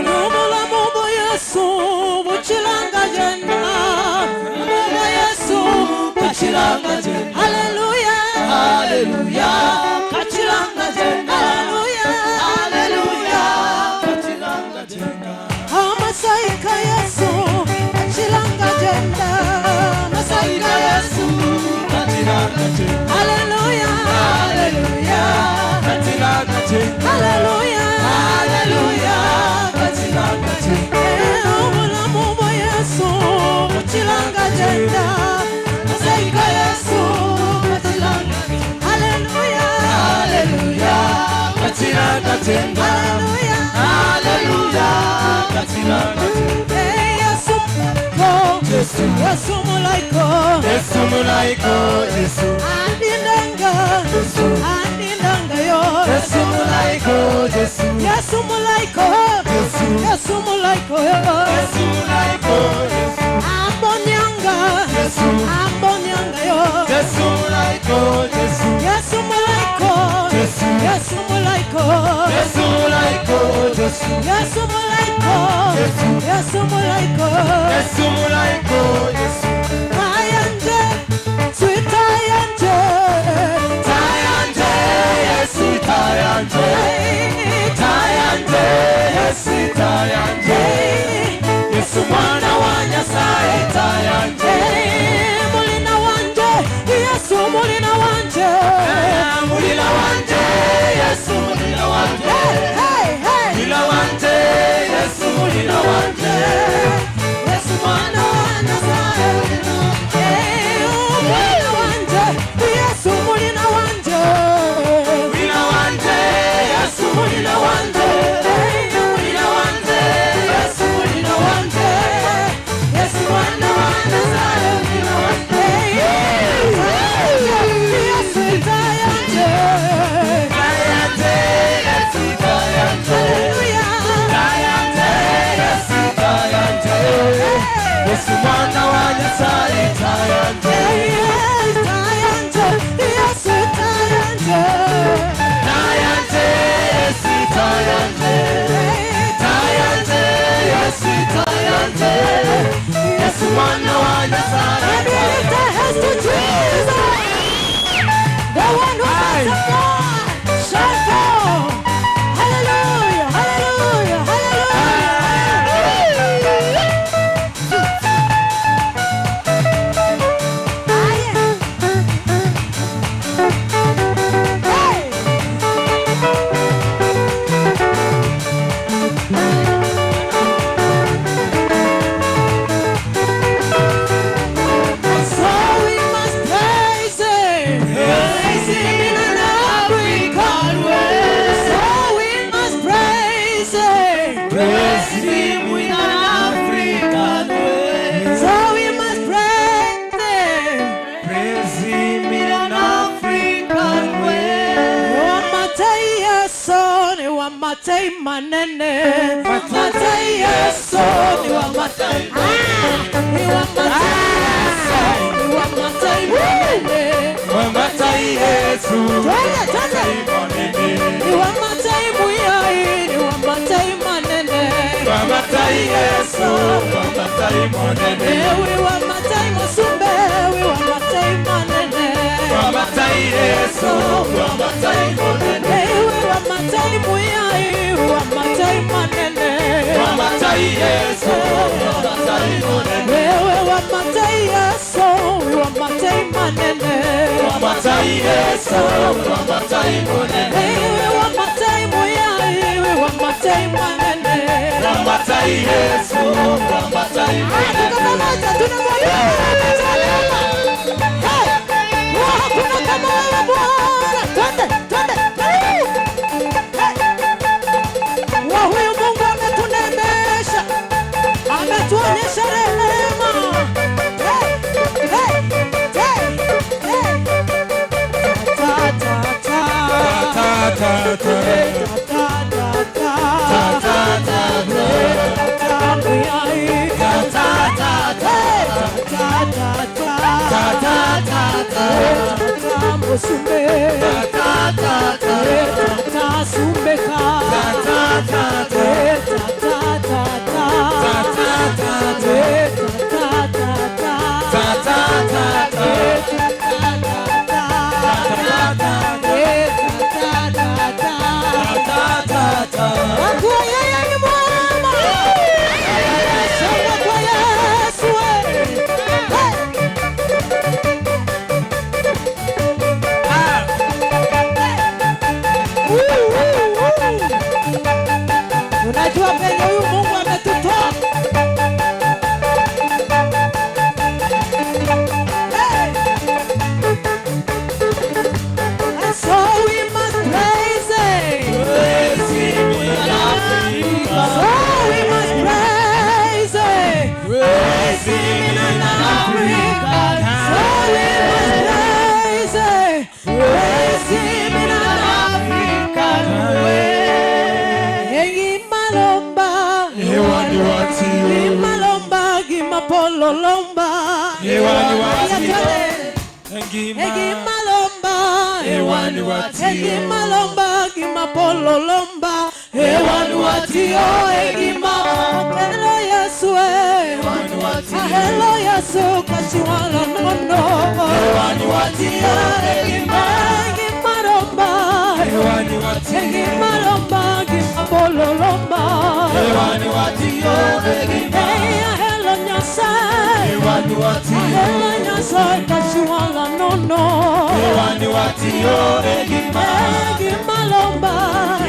Lumula Mungu Yesu, buchilanga jenda. Mungu Yesu, Katiranga tenda. Hallelujah. Hallelujah. Katiranga tenda. Hallelujah. Hallelujah. Katiranga tenda. Amasaika Yesu, buchilanga jenda. Masaika Masaika Yesu katiranga tenda. Hallelujah. Hallelujah. Katiranga tenda. Hallelujah. Hallelujah. Katiranga tenda. Obulamu bwa Yesu bukiranga jenda. Masaika Yesu katiranga tenda. Hallelujah. Hallelujah. Katiranga tenda. Hallelujah. Hallelujah. Katiranga tenda. Eh, Yesu ko. Yesu. Yesu mulaiko. Yesu mulaiko Yesu. Andinanga. Yesu. Andinanga yo. Yesu mulaiko Yesu. Yesu mulaiko. Yesu. Yesu mulaiko yo. Yesu mulaiko Yesu. Ambonyanga. Yesu. Ambonyanga yo. Yesu mulaiko Yesu. Yesu mulaiko. Yesu. Yesu mulaiko. Yesu mulaiko Yesu. Yesu mulaiko. Yesu. Yesu mulaiko. Yesu mulaiko Yesu. Tayanje, sweet tayanje. Tayanje Yesu tayanje. Tayanje. matai manene. Matai Yesu ni wa matai. Ni wa matai Yesu ni wa matai manene. Wa matai Yesu. Twende twende. Ni wa matai muyai ni wa matai manene. Wa matai Yesu wa matai manene. Ewe wa matai musumbe we wa matai manene. Wa matai Yesu wa matai manene. Ewe wa matai muyai wa matai manene. Wa matai Yesu wa matai manene. Ewe wa matai Yesu wa matai manene. Wa matai Yesu wa matai manene. Ewe wa matai muyai wa matai manene. Wa matai Yesu wa matai manene. Tuko pamoja tunamwamini. Hey! Hakuna kama wewe Bwana. Twende twende. Hey! Wa huyu Mungu ametunemesha. Ametuonyesha rehema. Hey! Hey! Hey! Hey! Ta ta ta. Ta ta ta. Ta ta ta. Ta ta ta. Ta Ta ta ta. Ta ta ta. Ta ta ta ta. Ta musumbe. Ta ta ta. Ta sumbeka. Ta ta ta ta. Ta ta ta. Ta ta ta ta. Ta ta ta. Ta ta ta ta. Ta ta ta Ta ta ta. Kwa kuwa yeye ni mwema. Sema kwa Yesu we. Hey! Unajua penye huyu Mungu ametutoa. Hey! And so we must praise him. Praise him in Africa. So we must praise him. Praise him in Africa. So we must praise him. Praise him in an African way. Egimalomba. Ewani watio. Gimalomba, gimapololomba. Ewani watio. Engima. Engima. Egimalomba. Ewani watio. Egimalomba, gimapololomba. Ewani watio, egima. Hello Yesu, Ewani watio. Hello Yesu, kashiwala nono. Ewani watio. Engima. Egimalomba. Ewani watio. Egimalomba, gimapololomba. Ewani watio. Engima. Hey, hello Nyasaye. Ewani watio. Hello Nyasaye, kashiwala nono. Ewani watio. Engima. Egimalomba.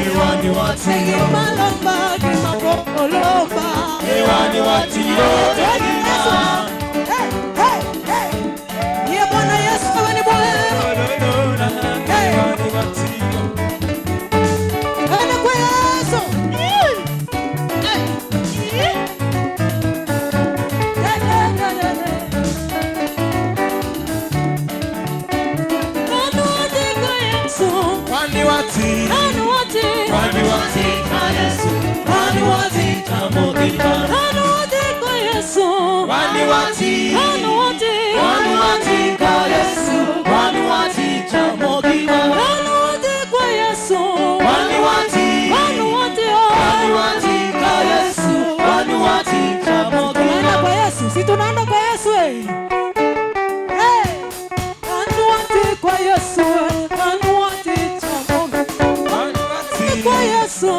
Ewani watio. Egimalomba, gimapololomba. Ewani watio. Engima. Hey, hey, hey. Ndiye Bwana Yesu wewe ni mwema. Ewani watio. Enda kwa Yesu. Wani wati. Wani wati ka Yesu. Wani wati ka Mogima. Wani wati. Wani wati ka Yesu. Wani wati ka Mogima. Wani wati. Wani wati ka Yesu. Wani wati ka Tunaenda Mogima. kwa Yesu, si tunaenda kwa Yesu eh. Hey! Anuati kwa Yesu, anuati cha Mungu. Wani wati. Kwa Yesu,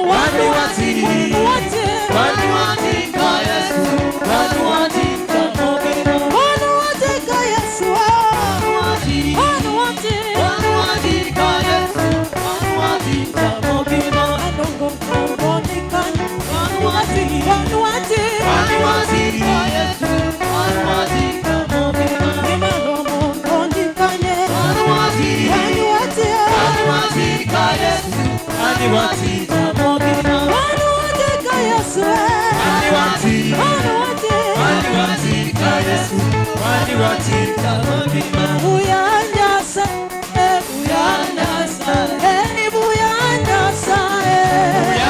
Wani wati. anuati. Wani wati ka Yesu. Wani wati ka Mogima. Anuati kwa Yesu, Wani anuati. Wani wati ka Yesu. Wani wati ka Mogima. Anongo mkonika. Wani wati. Anuati. Wani wati ka Yesu. Wani wati ka Mogima. Imalomo mkonikane. Wani wati. Anuati. Wani wati ka Yesu. Wani wati ka Mogima. Anuati kwa Yesu. Wani wati. Anuati. Wani wati ka Yesu. Wani wati ka Mogima. Uyanyasa, uyanyasa, eh, uyanyasa, eh.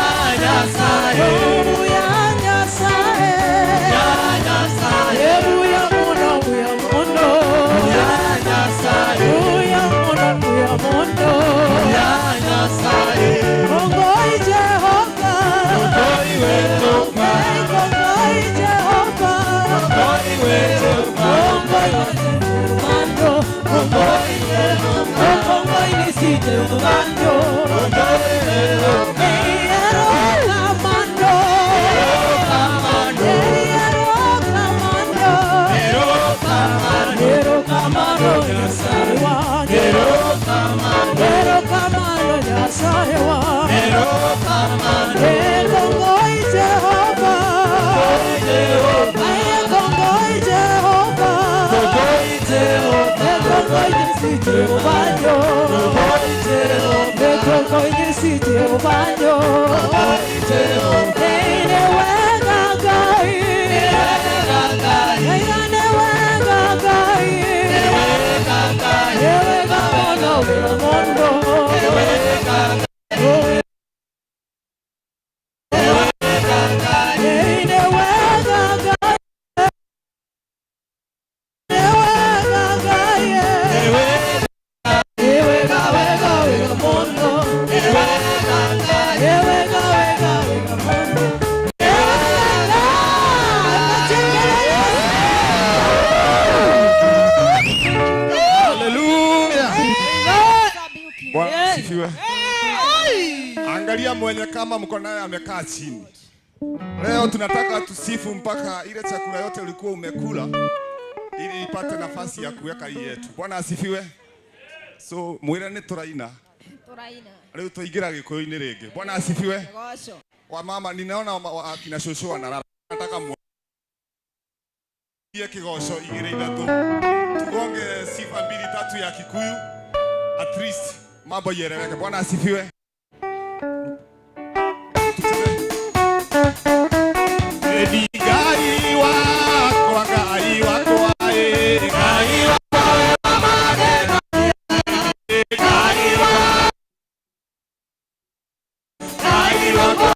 Bwana asifiwe. Angalia mwenye kama mko naye amekaa chini. Leo tunataka tusifu mpaka ile chakula yote ulikuwa umekula ili ipate nafasi ya kuweka hii yetu. Bwana asifiwe. So mwire ni turaina. Turaina. Leo tuingira gikuyu-inĩ rĩngĩ. Bwana asifiwe. Wa mama ninaona akina shosho wanalala. Nataka muone kigoco igĩrĩ ithatũ. Tugonge sifa mbili tatu ya Kikuyu. At least mambo ieleweke. Bwana asifiwe. Edi Ngai wakwa, Ngai wakwa, Ngai wakwa, Ngai wakwa, Ngai wakwa,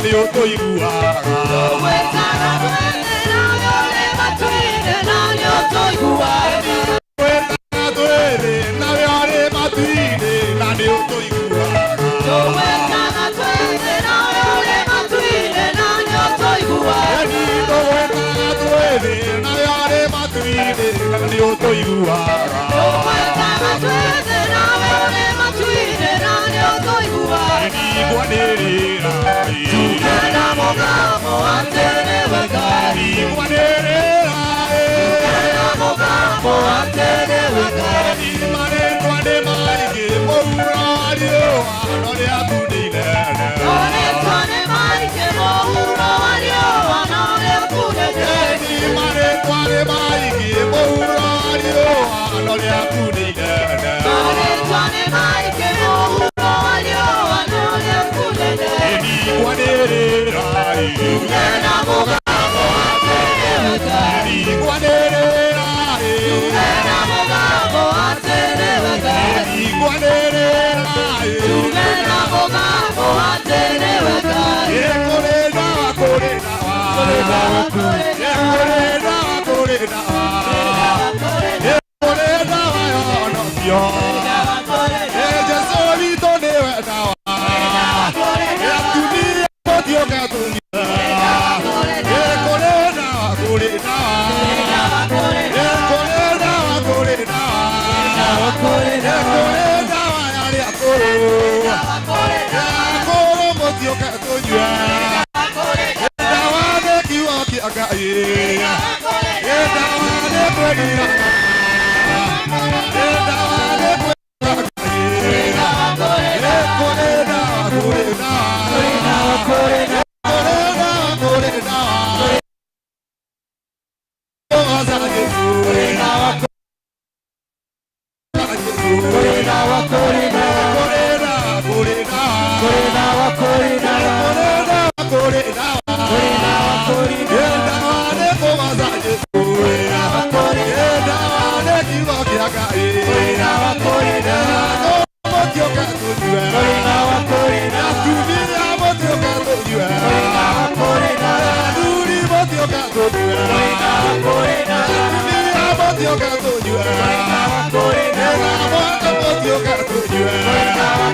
nĩ ũtũiguaga. Tũgwĩtaga twĩthĩ nawe ũrĩ matu-inĩ na nĩ ũtũiguaga. Tũgwĩtaga twĩthĩ nawe ũrĩ matu-inĩ na nĩ ũtũiguaga. Tũgwĩtaga twĩthĩ nawe ũrĩ matu-inĩ na nĩ ũtũiguaga. Eni tũgwĩtaga twĩthĩ nawe ũrĩ matu-inĩ na nĩ ũtũiguaga. Tũgwĩtaga twĩthĩ nawe ũrĩ matu-inĩ na nĩ ũtũiguaga. Eni ngwanĩrĩra Tuge na mũgambo atĩ nĩwe Ngai. Eni ngwanĩrĩra Tuge na mũgambo atĩ nĩwe Ngai. Eni marĩtwa nĩ maingĩ mũhuro wa riũa no rĩaku nĩ inene. No rĩtwa nĩ maingĩ mũhuro wa riũa no rĩaku nĩ inene. Eni marĩtwa nĩ maingĩ mũhuro wa riũa no rĩaku nĩ inene. No rĩtwa nĩ maingĩ mũhuro wa riũa no rĩaku nĩ inene. Eni ngwanĩrĩra Tuge na mũgambo atĩ nĩwe Ngai. Eni ngwanĩrĩra Tuge na mũgambo atĩ nĩwe Ngai. Eni ngwanĩrĩra Tuge na mũgambo atĩ nĩwe Ngai. Kũrĩ ndawa, kũrĩ ndawa, Kũrĩ ndawa, kũrĩ kũrĩ ndawa, kũrĩ ndawa, ndawa, kũrĩ kũrĩ ndawa yonokio. ndawa, kũrĩ Jesũ witũ nĩwe ndawa. Atumia mũtioke tũnyue. Kũrĩ ndawa, kũrĩ ndawa, kũrĩ kũrĩ ndawa, kũrĩ ndawa, kũrĩ kũrĩ ndawa ya arĩa akũrũ. Akũrũ mũtioke tũnyue. Ndawa nĩ kiugo kĩa Ngai. Ndawa nĩ kwĩrira. Ndawa nĩ kwĩrira Ngai. Kũrĩ ndawa, kũrĩ ndawa, kũrĩ kũrĩ ndawa, kũrĩ ndawa. Kũgoca Jesũ. kũrĩ ndawa, kũrĩ ndawa, Kũrĩ ndawa, kũrĩ ndawa. kũrĩ ndawa, kũrĩ ndawa, Kũrĩ ndawa, kũrĩ ndawa. kũrĩ ndawa, kũrĩ Ndawa nĩ kũgoca Jesũ. kũrĩ Ndawa nĩ kiugo kĩa Ngai. ndawa, kũrĩ ndawa, Mũtioke tũnyue. kũrĩ ndawa, kũrĩ ndawa, Atumia mũtioke tũnyue. kũrĩ ndawa, Athuri mũtioke tũnyue. kũrĩ ndawa, Atumia mũtioke tũnyue. kũrĩ ndawa, Mwana mũtioke tũnyue. kũrĩ ndawa,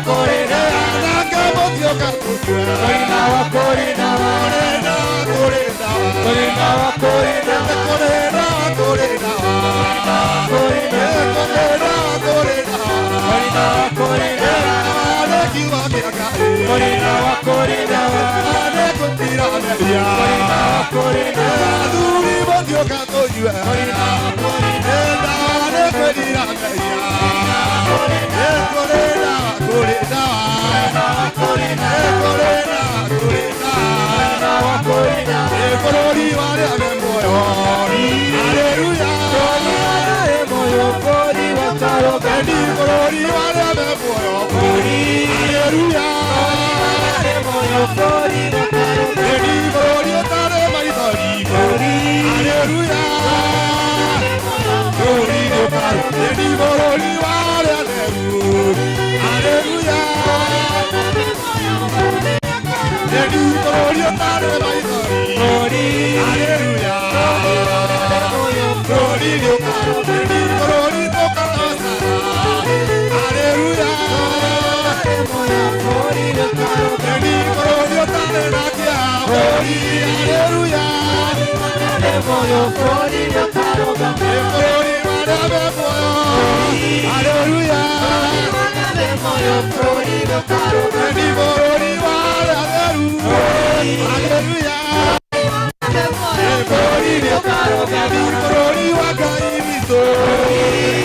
Anake mũtioke tũnyue. kũrĩ ndawa, kũrĩ ndawa, Kũrĩ ndawa, kũrĩ ndawa. kũrĩ ndawa, kũrĩ ndawa, Kũrĩ ndawa, kũrĩ ndawa. kũrĩ ndawa, Kũrĩ ndawa, kũrĩ ndawa. kũrĩ ndawa, kũrĩ ndawa, Ndawa nĩ kiugo kĩa Ngai. kũrĩ ndawa, kũrĩ ndawa, Ndawa nĩ gũtira mehia. kũrĩ ndawa, Athuri mũtioke tũnyue. Ndawa nĩ kwĩrira mehia. Kũrĩ ndawa, kũrĩ ndawa. kũrĩ ndawa, Kũrĩ ndawa, kũrĩ ndawa. kũrĩ ndawa. Bũrũri wa arĩa me muoyo. Haleluya. Arĩ muoyo bũrũri wa Karoga. Eni bũrũri wa arĩa me muoyo. Haleluya. Arĩ muoyo bũrũri wa Karoga. Eni bũrũri ũtarĩ maithori. Haleluya. Bũrũri ũtarĩ. Eni bũrũri wa arĩa atheru. Haleluya. Eni bũrũri ũtarĩ maithori. Haleluya. Bũrũri ũtarĩ. Eni bũrũri tũkagocaga. Haleluya. Eni bũrũri ũtarĩ na kĩeha. Haleluya. Bũrũri wa Karoga. Bũrũri wa arĩa me muoyo. Haleluya. Eni bũrũri wa arĩa atheru. Haleluya. Bũrũri Eni bũrũri wa Ngai witũ.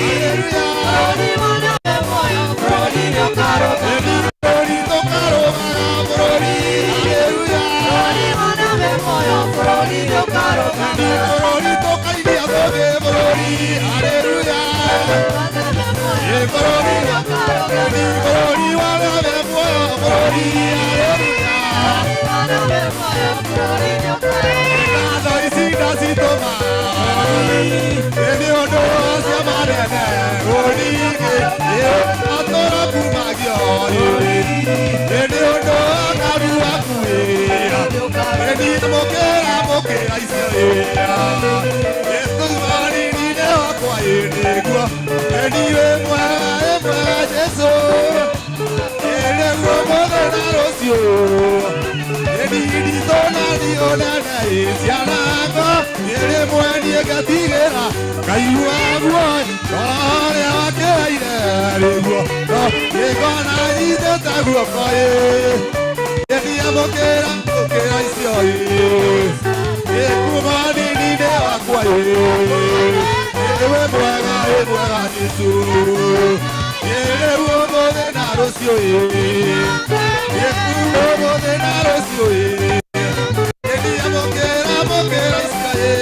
Haleluya. Eni bũrũri tũkarũgaga bũrũri. Haleluya. Eni bũrũri tũkainia thũmbĩ bũrũri. Haleluya. Bũrũri Eni bũrũri wa arĩa me muoyo bũrũri. Haleluya. Ngatho ici ndacitũma nĩ ũndũ wa ciama nene ũringĩ atũra kumagio nĩ ũndũ wa karu waku Mokera mokera icio Yesu marinine wakwa ĩnĩguo Eniwe mwega ĩ mwega Jesu Ĩnĩguo mũthĩ na rũciũ Ĩninditũ na ndionana ĩ ciana yakwa Ĩrĩ mwenie ngatigĩra Ngaigua guoya ũrĩa wakĩraire rĩguo No gĩkona nyitĩte guoko ĩ Ĩniamũkĩra mũkĩra icio ĩ Ĩkuma nini-inĩ wakwa ĩ Ĩwe mwega ĩ mwega Jesu Ĩrĩu ũmũthĩ na rũciũ ĩ Ĩkuo ũmũthĩ na rũciũ ĩ Ĩniamũkĩra mũkĩra icio ĩ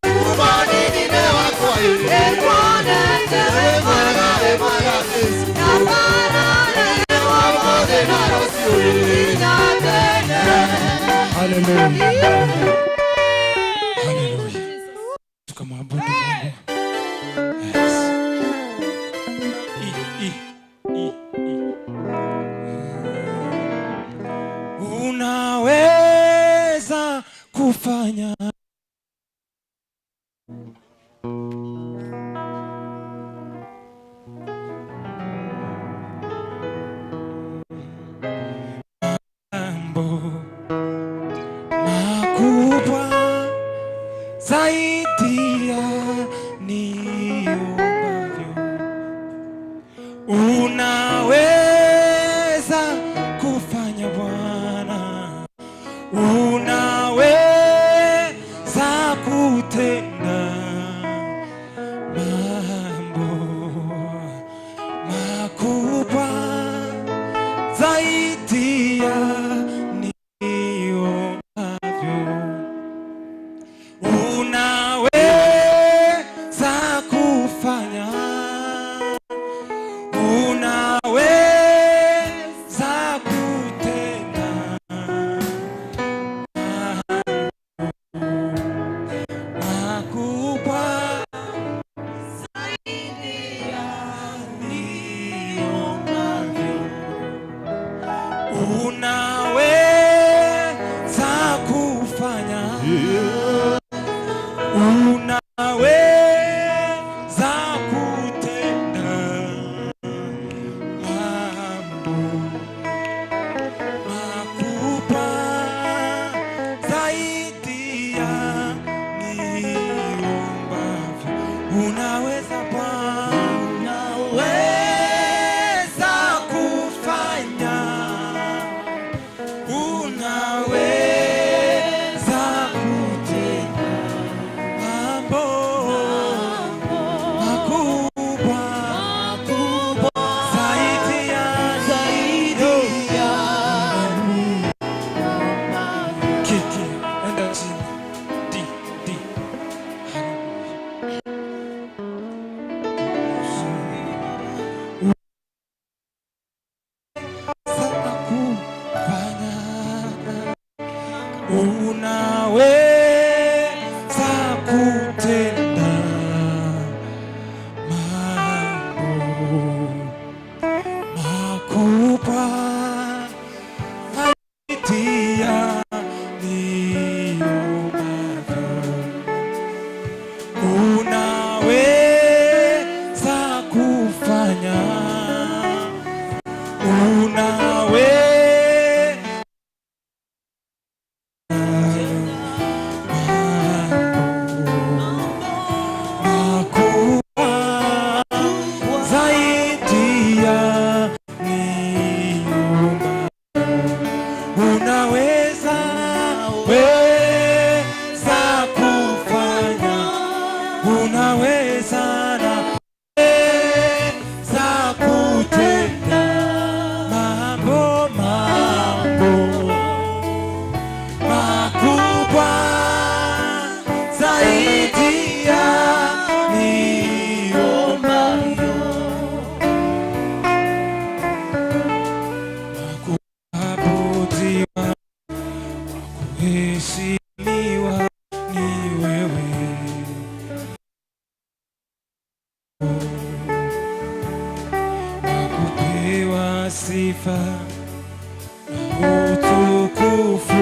Ĩkuma nini-inĩ wakwa ĩ Ĩwe mwega ĩ mwega Jesu Ũmũthĩ na rũciũ ĩ. Haleluya. Haleluya. Tukamwabudu Mungu. Yes. I, I, I, I. Unaweza kufanya. Mambo makubwa zaidi ya niombavyo. Unaweza kufanya Bwana, unaweza kutenda mambo makubwa zaidi ya niombavyo. Unaweza kufanya, unaweza kutenda mambo makubwa zaidi ya niombavyo. Unaweza kufanya, unaweza kutenda mambo makubwa zaidi ya niombavyo. Unaweza Bwana, unaweza kufanya, unaweza kutenda mambo makubwa zaidi ya Kiki, enda chini. D, D. Hallelujah. Kufanya, unaweza kutenda mambo makubwa zaidi ya niombavyo. Unaweza kufanya, unaweza makubwa zaidi ya niombavyo. Unaweza weza kufanya, unaweza na weza kutenda mambo mambo makubwa zaidi ya niombavyo. Kuabudiwa, kuheshimiwa ni wewe. Wa kupewa sifa na utukufu.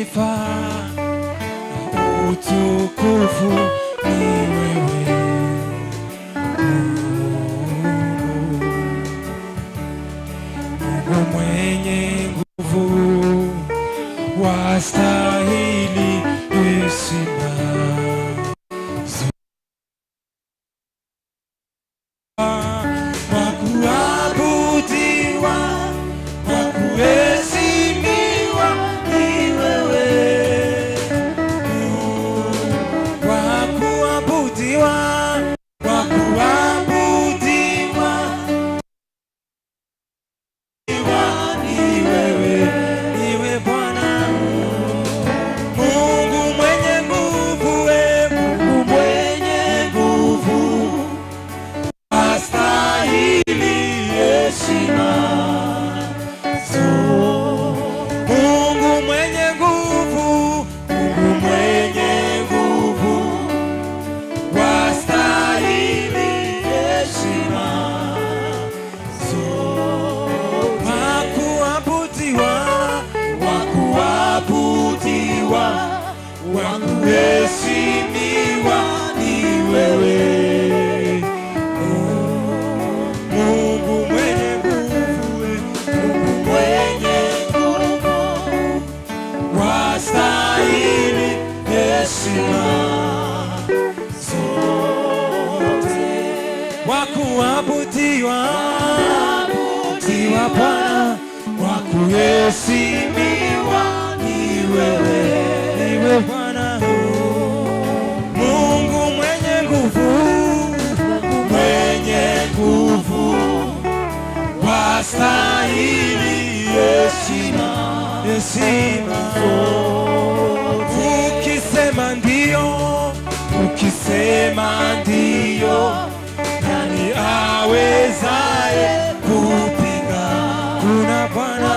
Sifa na utukufu ni wewe Mungu. Mungu mwenye nguvu, wastahili heshima zote. Wa kuabudiwa, wa kuheshimiwa ni wewe. Wa kuabudiwa, wa kuabudiwa ni wewe, niwe Bwana Mungu mwenye nguvu, we Mungu mwenye nguvu, astahili heshima zote. Mungu mwenye nguvu, Mungu mwenye nguvu, wastahili heshima zote. Wa kuabudiwa, wa kuabudiwa, wa kuheshimiwa ni wewe Mungu mwenye nguvu, Mungu mwenye nguvu, wastahili heshima zote. Wa kuabudiwa, diwa Bwana, wa kuheshimiwa ni wewe, niwe Bwana Mungu mwenye nguvu, mwenye nguvu, wastahili heshima, heshima. Ukisema ndio, ukisema ndio, nani awezaye kupinga? Kuna Bwana.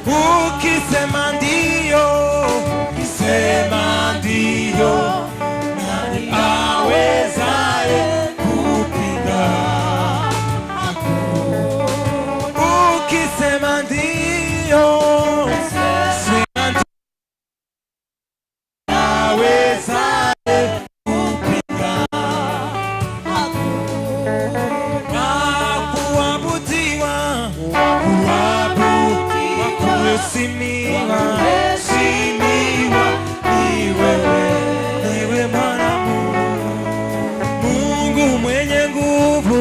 Ukisema ndio, ukisema ndio, nani awezaye kupinga? Ukisema ndio, sema ndio, awezaye kupinga? Wa kuabudiwa, wa kuheshimiwa, heshimiwa ni wewe, niwe Bwana Mungu mwenye nguvu,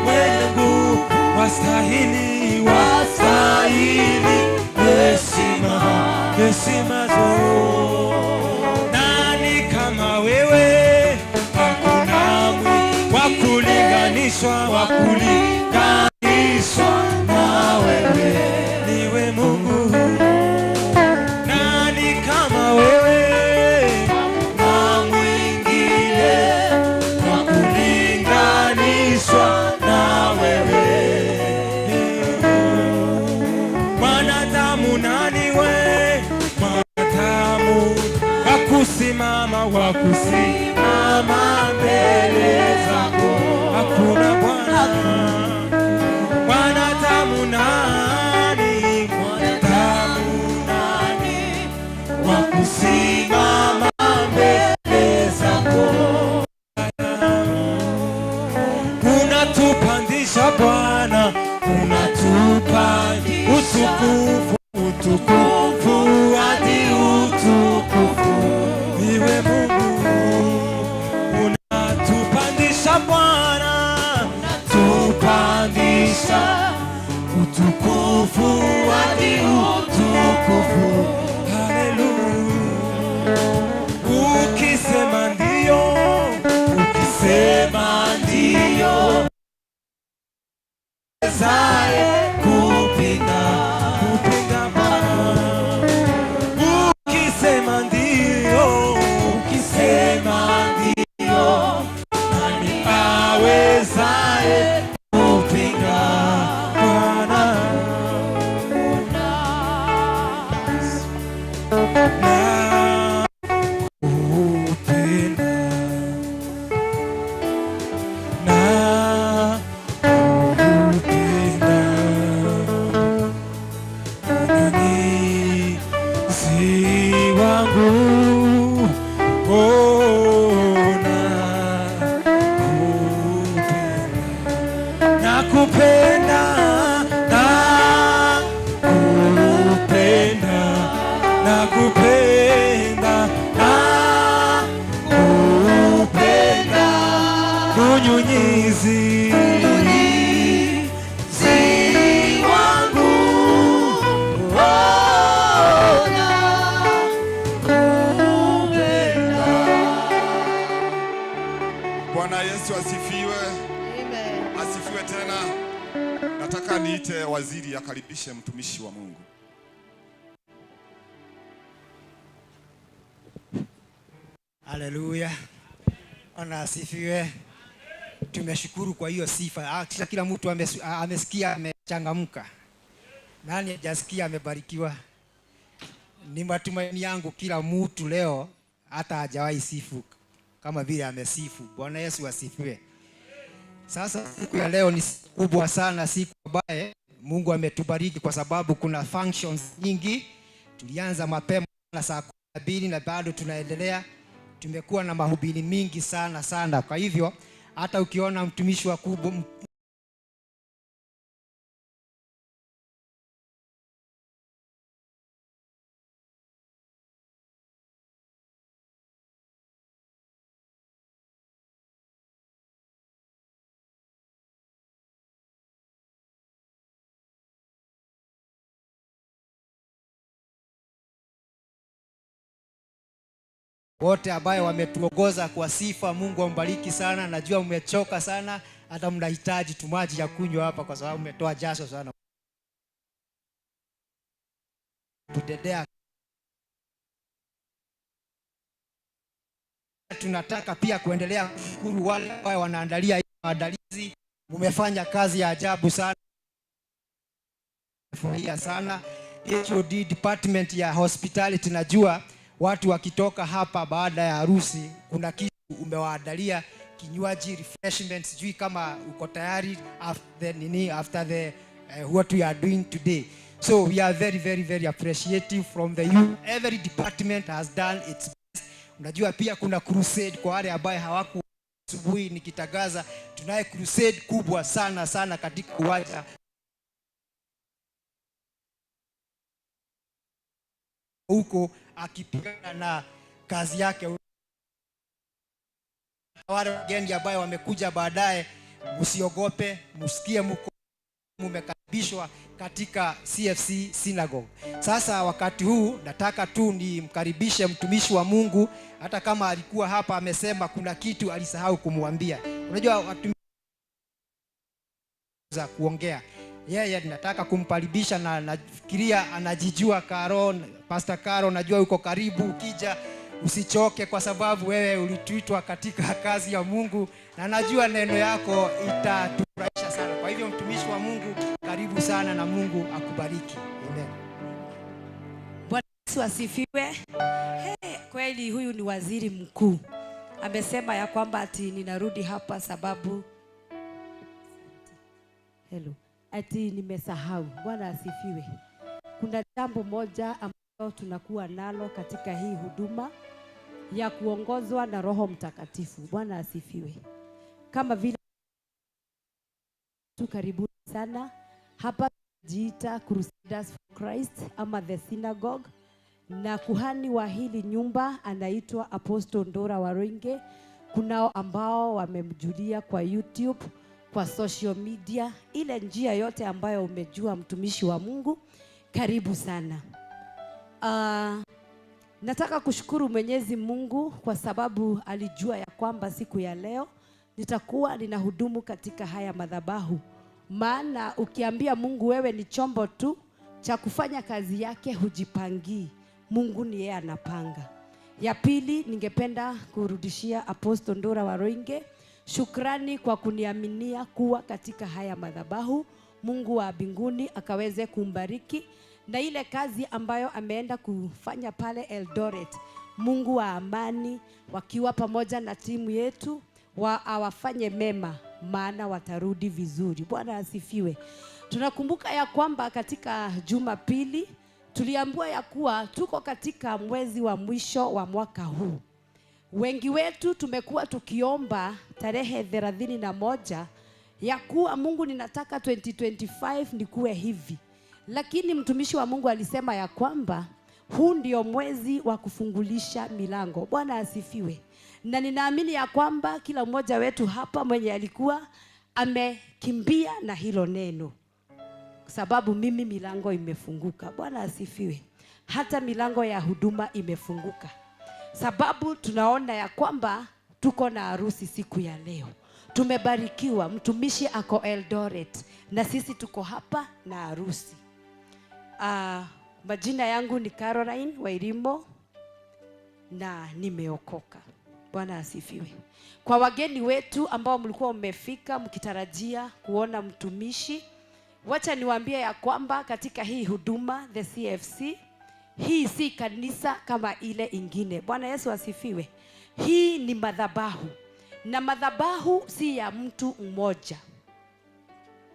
mwenye nguvu, wastahili, wastahili heshima, heshima zote. Nani kama wewe? Hakuna wa kulinganishwa, wa kulinganishwa na wewe, niwe Mungu. Nani kama wewe? Na mwingine wa kulinganishwa na wewe. Mwanadamu nani we? Mwanadamu wa kusimama mbele zako? Hakuna Bwana. Mwanadamu nani? Mwanadamu nani wa kusimama mbele zako? Unatupandisha Bwana, unatupa utukufu, utukufu hadi utukufu. Iwe Mungu, unatupandisha Bwana, tupandisha utukufu hadi utukufu. Haleluya. Ukisema ndio, ukisema ndio, zae kupinga, kupinga Bwana. Ukisema ndio, ukisema ndio, nani awezaye kupinga Bwana? Na kupenda, na kupenda. Nataka niite waziri akaribishe mtumishi wa Mungu. Haleluya. Bwana asifiwe. Tumeshukuru kwa hiyo sifa. Kila mtu amesikia amechangamka. Nani hajasikia amebarikiwa? Ni matumaini yangu kila mtu leo hata hajawahi sifu kama vile amesifu. Bwana Yesu asifiwe. Sasa siku ya leo ni siku kubwa sana, siku ambaye Mungu ametubariki kwa sababu kuna functions nyingi. Tulianza mapema na saa 12 na bado tunaendelea. Tumekuwa na mahubiri mingi sana sana. Kwa hivyo hata ukiona mtumishi wa kubwa wote ambaye wametuongoza kwa sifa, Mungu ambariki sana. Najua mmechoka sana, hata mnahitaji tumaji ya kunywa hapa kwa sababu mmetoa jasho sana. Kutendea tunataka pia kuendelea kushukuru wale ambao wanaandalia maandalizi. Mmefanya kazi ya ajabu sana, furahia sana. HOD department ya hospitality, najua watu wakitoka hapa baada ya harusi kuna kitu umewaandalia, kinywaji, refreshment. Sijui kama uko tayari after the nini, after the what we are doing today. So we are very very very appreciative from the youth. Every department has done its best. Unajua pia kuna crusade kwa wale ambao hawaku asubuhi nikitangaza, tunaye crusade kubwa sana sana katika uwanja huko akipigana na kazi yake. Wale wageni ambao wamekuja baadaye, msiogope, msikie mko mumekaribishwa katika CFC Synagogue. Sasa wakati huu nataka tu nimkaribishe mtumishi wa Mungu, hata kama alikuwa hapa amesema kuna kitu alisahau kumwambia. Unajua watu za kuongea. Yeye nataka kumkaribisha na nafikiria anajijua Karo, Pastor Karo, najua uko karibu, ukija usichoke kwa sababu wewe ulituitwa katika kazi ya Mungu na najua neno yako itatufurahisha sana. Kwa hivyo mtumishi wa Mungu, karibu sana na Mungu akubariki. Amen. Bwana Yesu asifiwe. Hey, kweli huyu ni waziri mkuu. Amesema ya kwamba ati ninarudi hapa sababu hello, ati nimesahau. Bwana asifiwe. Kuna jambo moja ambalo tunakuwa nalo katika hii huduma ya kuongozwa na Roho Mtakatifu. Bwana asifiwe. Kama vile tu karibuni sana hapa tunajiita Crusaders for Christ ama the Synagogue, na kuhani wa hili nyumba anaitwa Apostle Ndora Waruinge. Kunao ambao wamemjulia kwa YouTube, kwa social media, ile njia yote ambayo umejua mtumishi wa Mungu, karibu sana. Nataka kushukuru Mwenyezi Mungu kwa sababu alijua ya kwamba siku ya leo nitakuwa ninahudumu katika haya madhabahu. Maana ukiambia Mungu wewe ni chombo tu cha kufanya kazi yake, hujipangii. Mungu ni yeye anapanga. Ya pili, ningependa kurudishia Apostle Ndora Waruinge shukrani kwa kuniaminia kuwa katika haya madhabahu. Mungu wa mbinguni akaweze kumbariki na ile kazi ambayo ameenda kufanya pale Eldoret. Mungu wa amani wakiwa pamoja na timu yetu awafanye mema, maana watarudi vizuri. Bwana asifiwe. Tunakumbuka ya kwamba katika Jumapili tuliambiwa ya kuwa tuko katika mwezi wa mwisho wa mwaka huu. Wengi wetu tumekuwa tukiomba tarehe 31 ya kuwa Mungu, ninataka 2025 nikuwe hivi. Lakini mtumishi wa Mungu alisema ya kwamba huu ndio mwezi wa kufungulisha milango. Bwana asifiwe. Na ninaamini ya kwamba kila mmoja wetu hapa mwenye alikuwa amekimbia na hilo neno, sababu mimi milango imefunguka. Bwana asifiwe. Hata milango ya huduma imefunguka, sababu tunaona ya kwamba tuko na harusi siku ya leo. Tumebarikiwa, mtumishi ako Eldoret na sisi tuko hapa na harusi. Majina yangu ni Caroline Wairimo na nimeokoka. Bwana asifiwe. Kwa wageni wetu ambao mlikuwa mmefika mkitarajia kuona mtumishi, wacha niwaambie ya kwamba katika hii huduma, the CFC, hii si kanisa kama ile ingine. Bwana Yesu asifiwe. Hii ni madhabahu na madhabahu si ya mtu mmoja.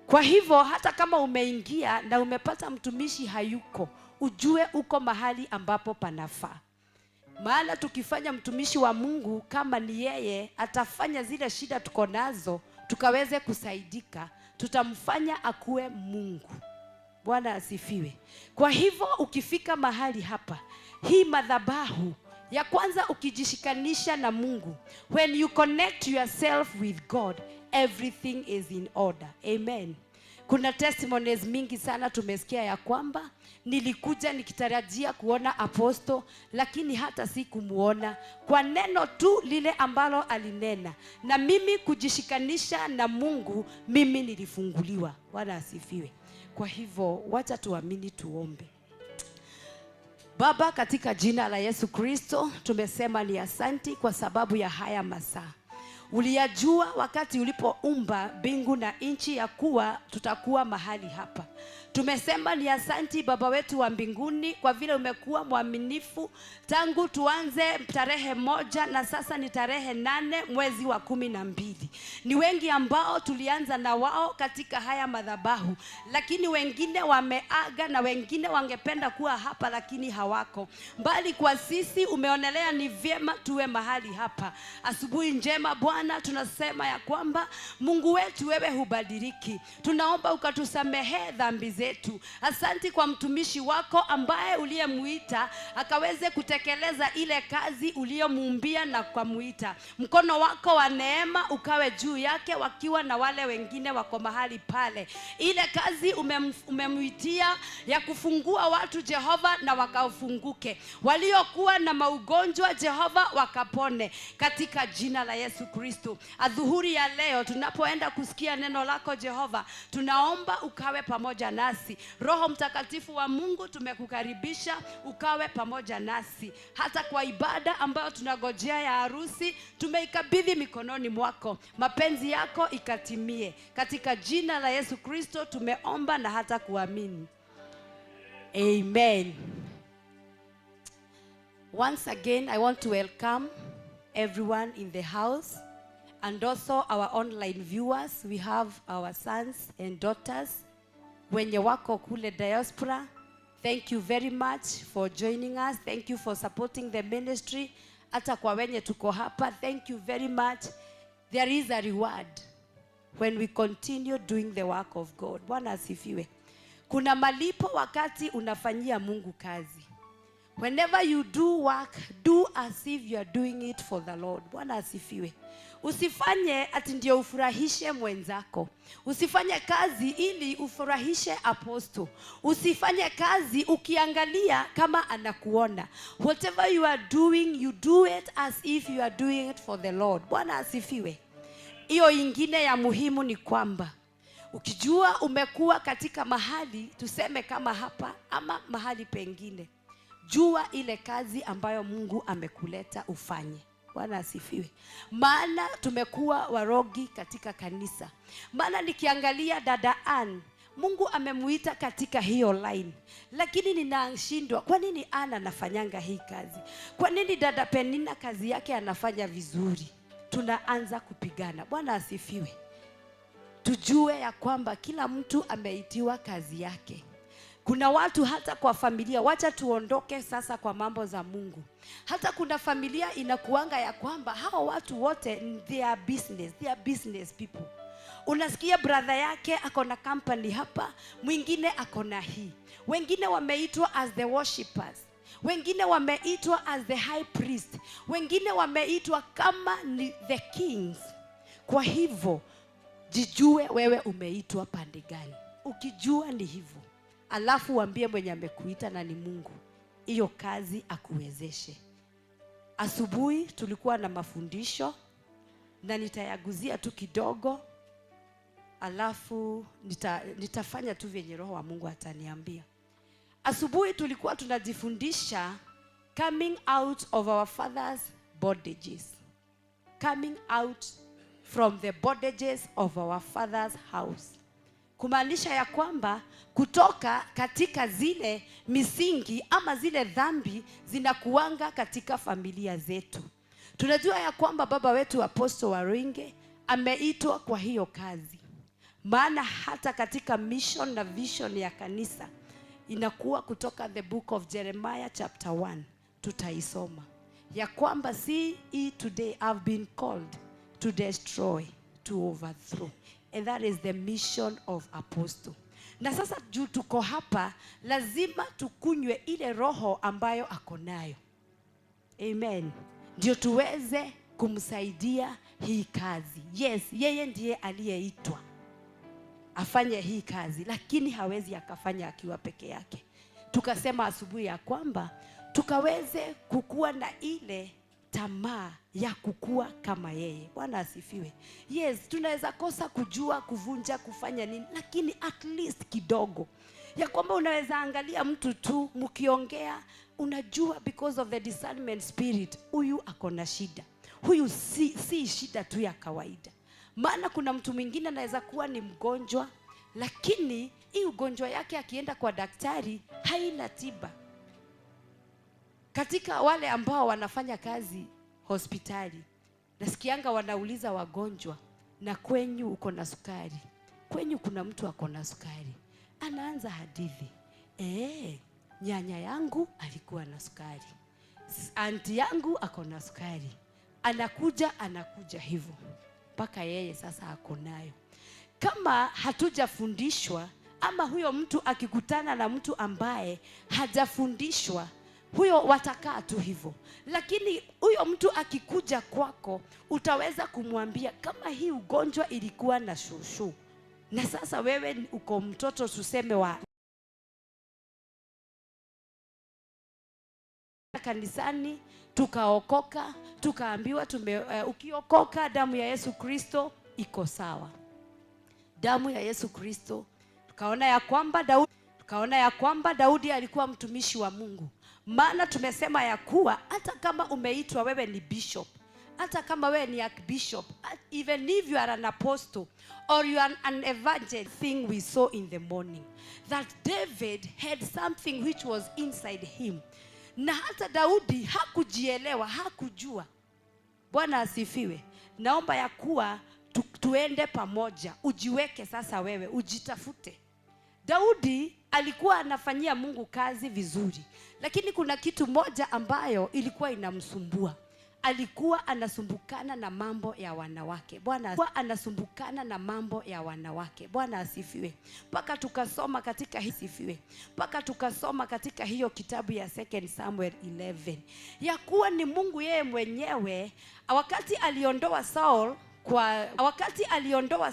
Kwa hivyo hata kama umeingia na umepata mtumishi hayuko, ujue uko mahali ambapo panafaa. Maana tukifanya mtumishi wa Mungu kama ni yeye atafanya zile shida tuko nazo tukaweze kusaidika, tutamfanya akuwe Mungu. Bwana asifiwe. Kwa hivyo ukifika mahali hapa, hii madhabahu ya kwanza, ukijishikanisha na Mungu, when you connect yourself with God, everything is in order. Amen. Kuna testimonies mingi sana tumesikia ya kwamba nilikuja nikitarajia kuona apostle, lakini hata sikumuona, kwa neno tu lile ambalo alinena, na mimi kujishikanisha na Mungu, mimi nilifunguliwa. Bwana asifiwe. Kwa hivyo wacha tuamini, tuombe. Baba, katika jina la Yesu Kristo, tumesema ni asanti kwa sababu ya haya masaa. Uliyajua wakati ulipoumba mbingu na nchi ya kuwa tutakuwa mahali hapa. Tumesema ni asanti, Baba wetu wa mbinguni, kwa vile umekuwa mwaminifu tangu tuanze tarehe 1 na sasa ni tarehe 8 mwezi wa 12. Ni wengi ambao tulianza na wao katika haya madhabahu, lakini wengine wameaga na wengine wangependa kuwa hapa lakini hawako. Mbali kwa sisi umeonelea ni vyema tuwe mahali hapa. Asubuhi njema Bwana, tunasema ya kwamba Mungu wetu wewe hubadiliki. Tunaomba ukatusamehe dhambi zetu. Asanti kwa mtumishi wako ambaye uliyemuita akaweze kutekeleza ile kazi uliyomuumbia na ukamuita. Mkono wako wa neema ukawe juu yake wakiwa na wale wengine wako mahali pale. Ile kazi umemuitia ya kufungua watu Jehova, na wakafunguke. Waliokuwa na maugonjwa Jehova wakapone, katika jina la Yesu Kristo. Adhuhuri ya leo tunapoenda kusikia neno lako Jehova, tunaomba ukawe pamoja nasi. Roho Mtakatifu wa Mungu, tumekukaribisha ukawe pamoja nasi. Hata kwa ibada ambayo tunagojea ya harusi, tumeikabidhi mikononi mwako. Mapenzi yako ikatimie. Katika jina la Yesu Kristo tumeomba na hata kuamini. Amen. Once again, I want to welcome everyone in the house and also our online viewers. We have our sons and daughters wenye wako kule diaspora. Thank you very much for joining us. Thank you for supporting the ministry. Hata kwa wenye tuko hapa, thank you very much. There is a reward when we continue doing the work of God. Bwana asifiwe. Kuna malipo wakati unafanyia Mungu kazi. Whenever you do work, do as if you are doing it for the Lord. Bwana asifiwe. Usifanye ati ndio ufurahishe mwenzako. Usifanye kazi ili ufurahishe apostle. Usifanye kazi ukiangalia kama anakuona. Whatever you are doing, you do it as if you are doing it for the Lord. Bwana asifiwe. Hiyo ingine ya muhimu ni kwamba ukijua umekuwa katika mahali, tuseme kama hapa ama mahali pengine, jua ile kazi ambayo Mungu amekuleta ufanye. Bwana asifiwe. Maana tumekuwa warogi katika kanisa. Maana nikiangalia dada Ann, Mungu amemuita katika hiyo line, lakini ninashindwa, kwa nini Ann anafanyanga hii kazi? Kwa nini dada Penina kazi yake anafanya vizuri? Tunaanza kupigana. Bwana asifiwe. Tujue ya kwamba kila mtu ameitiwa kazi yake. Kuna watu hata kwa familia, wacha tuondoke sasa kwa mambo za Mungu. Hata kuna familia inakuanga ya kwamba hao watu wote they are business people. Unasikia brother yake ako na company hapa, mwingine ako na hii. Wengine wameitwa as the worshippers. Wengine wameitwa as the high priest. Wengine wameitwa kama ni the kings. Kwa hivyo jijue wewe umeitwa pande gani. Ukijua ni hivyo, alafu uambie mwenye amekuita na ni Mungu, hiyo kazi akuwezeshe. Asubuhi tulikuwa na mafundisho. na nitayaguzia tu kidogo, alafu nitafanya tu vyenye Roho wa Mungu ataniambia. Asubuhi tulikuwa tunajifundisha coming out of our father's bondages, coming out from the bondages of our father's house, kumaanisha ya kwamba kutoka katika zile misingi ama zile dhambi zinakuanga katika familia zetu. Tunajua ya kwamba baba wetu Apostle Waruinge ameitwa kwa hiyo kazi, maana hata katika mission na vision ya kanisa inakuwa kutoka the book of Jeremiah chapter 1, tutaisoma ya kwamba, "See ye, today I've been called to destroy, to overthrow," and that is the mission of apostle. Na sasa juu tuko hapa, lazima tukunywe ile roho ambayo ako nayo, amen, ndio tuweze kumsaidia hii kazi. Yes, yeye ndiye aliyeitwa afanye hii kazi, lakini hawezi akafanya akiwa peke yake. Tukasema asubuhi ya kwamba tukaweze kukua na ile tamaa ya kukua kama yeye. Bwana asifiwe. Yes, tunaweza kosa kujua kuvunja, kufanya nini, lakini at least kidogo ya kwamba unaweza angalia mtu tu mkiongea, unajua because of the discernment spirit, huyu ako na shida, huyu si shida tu ya kawaida. Maana kuna mtu mwingine anaweza kuwa ni mgonjwa, lakini hii ugonjwa yake akienda kwa daktari haina tiba. Katika wale ambao wanafanya kazi hospitali, nasikianga wanauliza wagonjwa, "Na kwenyu uko na sukari? Kwenyu kuna mtu ako na sukari?" Anaanza hadithi, "Nyanya yangu alikuwa na sukari, auntie yangu ako na sukari." Anakuja, anakuja hivyo mpaka yeye sasa ako nayo. Kama hatujafundishwa, ama huyo mtu akikutana na mtu ambaye hajafundishwa, huyo watakaa tu hivyo. Lakini huyo mtu akikuja kwako, utaweza kumwambia kama hii ugonjwa ilikuwa na shushu, na sasa wewe uko mtoto tuseme wa kanisani, tukaokoka, tukaambiwa ukiokoka damu ya Yesu Kristo iko sawa. Damu ya Yesu Kristo. Tukaona ya kwamba Daudi alikuwa mtumishi wa Mungu. Maana tumesema ya kuwa hata kama umeitwa wewe ni bishop, hata kama wewe ni archbishop, even if you are an apostle or you are an evangelist, thing we saw in the morning that David had something which was inside him. Na hata Daudi hakujielewa, hakujua. Bwana asifiwe. Naomba ya kuwa tuende pamoja, ujiweke sasa wewe, ujitafute. Daudi alikuwa anafanyia Mungu kazi vizuri, lakini kuna kitu moja ambayo ilikuwa inamsumbua. Alikuwa anasumbukana na mambo ya wanawake. Bwana alikuwa anasumbukana na mambo ya wanawake. Bwana asifiwe. Mpaka tukasoma katika hiyo kitabu ya 2 Samuel 11 ya kuwa ni Mungu yeye mwenyewe wakati aliondoa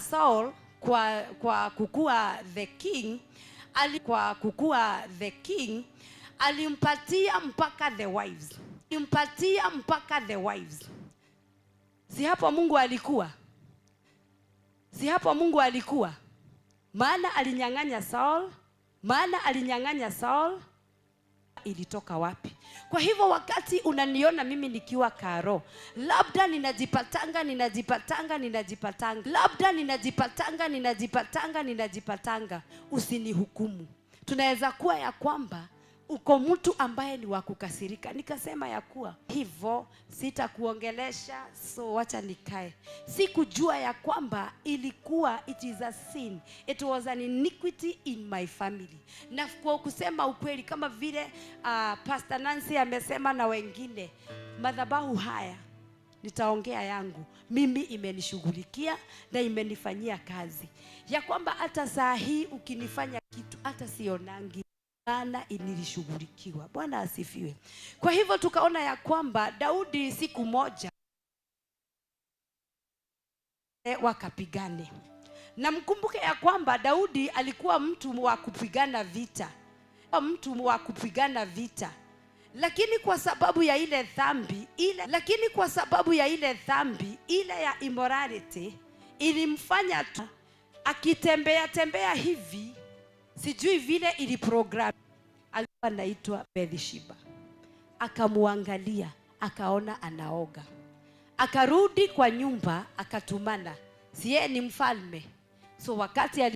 Saul kwa kukua the king, alimpatia mpaka the wives. Alimpatia mpaka the wives. Si hapo Mungu alikuwa? Si hapo Mungu alikuwa? Maana alinyang'anya Saul, maana alinyang'anya Saul, ilitoka wapi? Kwa hivyo wakati unaniona mimi nikiwa karo, labda ninajipatanga, ninajipatanga, ninajipatanga, labda ninajipatanga, ninajipatanga, ninajipatanga, usinihukumu. Tunaweza kuwa ya kwamba uko mtu ambaye ni wa kukasirika. Nikasema ya kuwa hivyo sitakuongelesha, so wacha nikae. Sikujua ya kwamba ilikuwa it is a sin, it was an iniquity in my family. Na kwa kusema ukweli, kama vile Pastor Nancy amesema na wengine, madhabahu haya nitaongea yangu mimi, imenishughulikia na imenifanyia kazi ya kwamba hata saa hii ukinifanya kitu hata sionangi, maana nilishughulikiwa. Bwana asifiwe. Kwa hivyo tukaona ya kwamba Daudi siku moja wakapigane, na mkumbuke ya kwamba Daudi alikuwa mtu wa kupigana vita, mtu wa kupigana vita. Lakini kwa sababu ya ile dhambi ile, lakini kwa sababu ya ile dhambi ile ya immorality ilimfanya tu akitembea tembea hivi, sijui vile iliprogram. Alikuwa anaitwa Bathsheba, akamuangalia akaona anaoga, akarudi kwa nyumba akatumana, si yeye ni mfalme? So wakati ali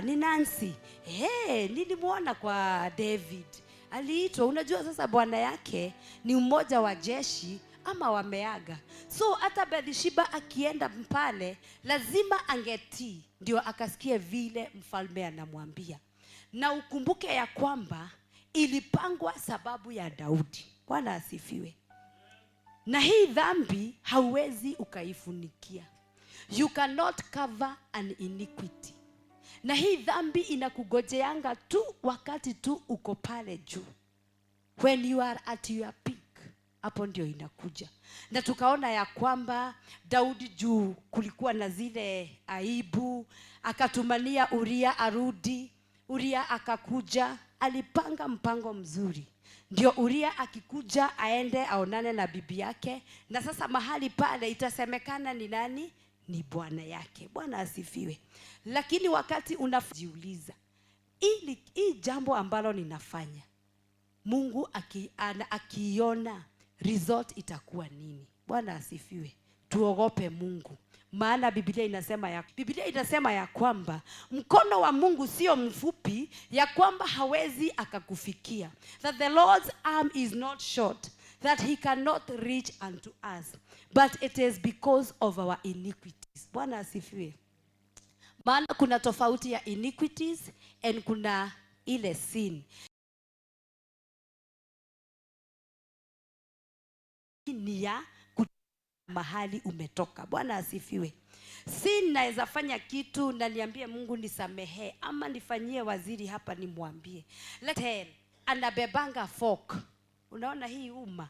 ni Nancy. Hey, nilimuona kwa David. Aliitwa, unajua sasa bwana yake ni mmoja wa jeshi ama wameaga. So hata Bathsheba akienda pale lazima angetii ndio akasikie vile mfalme anamwambia. Na ukumbuke ya kwamba ilipangwa sababu ya Daudi. Bwana asifiwe. Na hii dhambi hauwezi ukaifunikia. You cannot cover an iniquity. Na hii dhambi inakugojeanga tu wakati tu uko pale juu. When you are at your peak, hapo ndio inakuja. Na tukaona ya kwamba Daudi juu kulikuwa na zile aibu, akatumania Uria arudi, Uria akakuja, alipanga mpango mzuri. Ndio Uria akikuja aende aonane na bibi yake, na sasa mahali pale itasemekana ni nani? Ni bwana yake. Bwana asifiwe. Lakini wakati unajiuliza, hii jambo ambalo ninafanya, Mungu akiona result itakuwa nini? Bwana asifiwe. Tuogope Mungu. Maana Biblia inasema ya kwamba mkono wa Mungu sio mfupi ya kwamba hawezi akakufikia. That the Lord's arm is not short, that he cannot reach unto us, but it is because of our iniquities. Bwana asifiwe. Maana kuna tofauti ya iniquities and kuna ile sin. Ni ya mahali umetoka. Bwana asifiwe. Si naweza fanya kitu na niambie Mungu nisamehe, ama nifanyie waziri hapa nimwambie. Let anabebanga fork. Unaona hii uma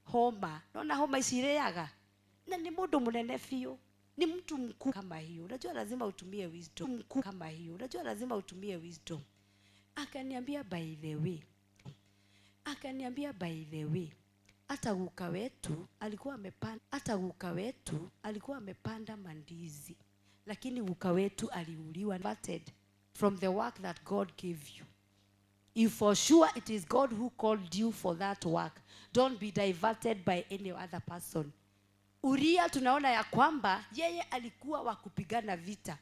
homa. Unaona homa isireaga. Na ni mundu munene biũ. Ni mtu mkuu kama hiyo. Unajua lazima utumie wisdom. Mkuu kama hiyo. Unajua lazima utumie wisdom. Akaniambia by the way. Akaniambia by the way. Hata guka wetu alikuwa amepanda, hata guka wetu alikuwa amepanda mandizi. Lakini guka wetu aliuliwa from the work that God gave you. If for sure it is God who called you for that work, don't be diverted by any other person. Uria tunaona ya kwamba yeye alikuwa wa kupigana vita.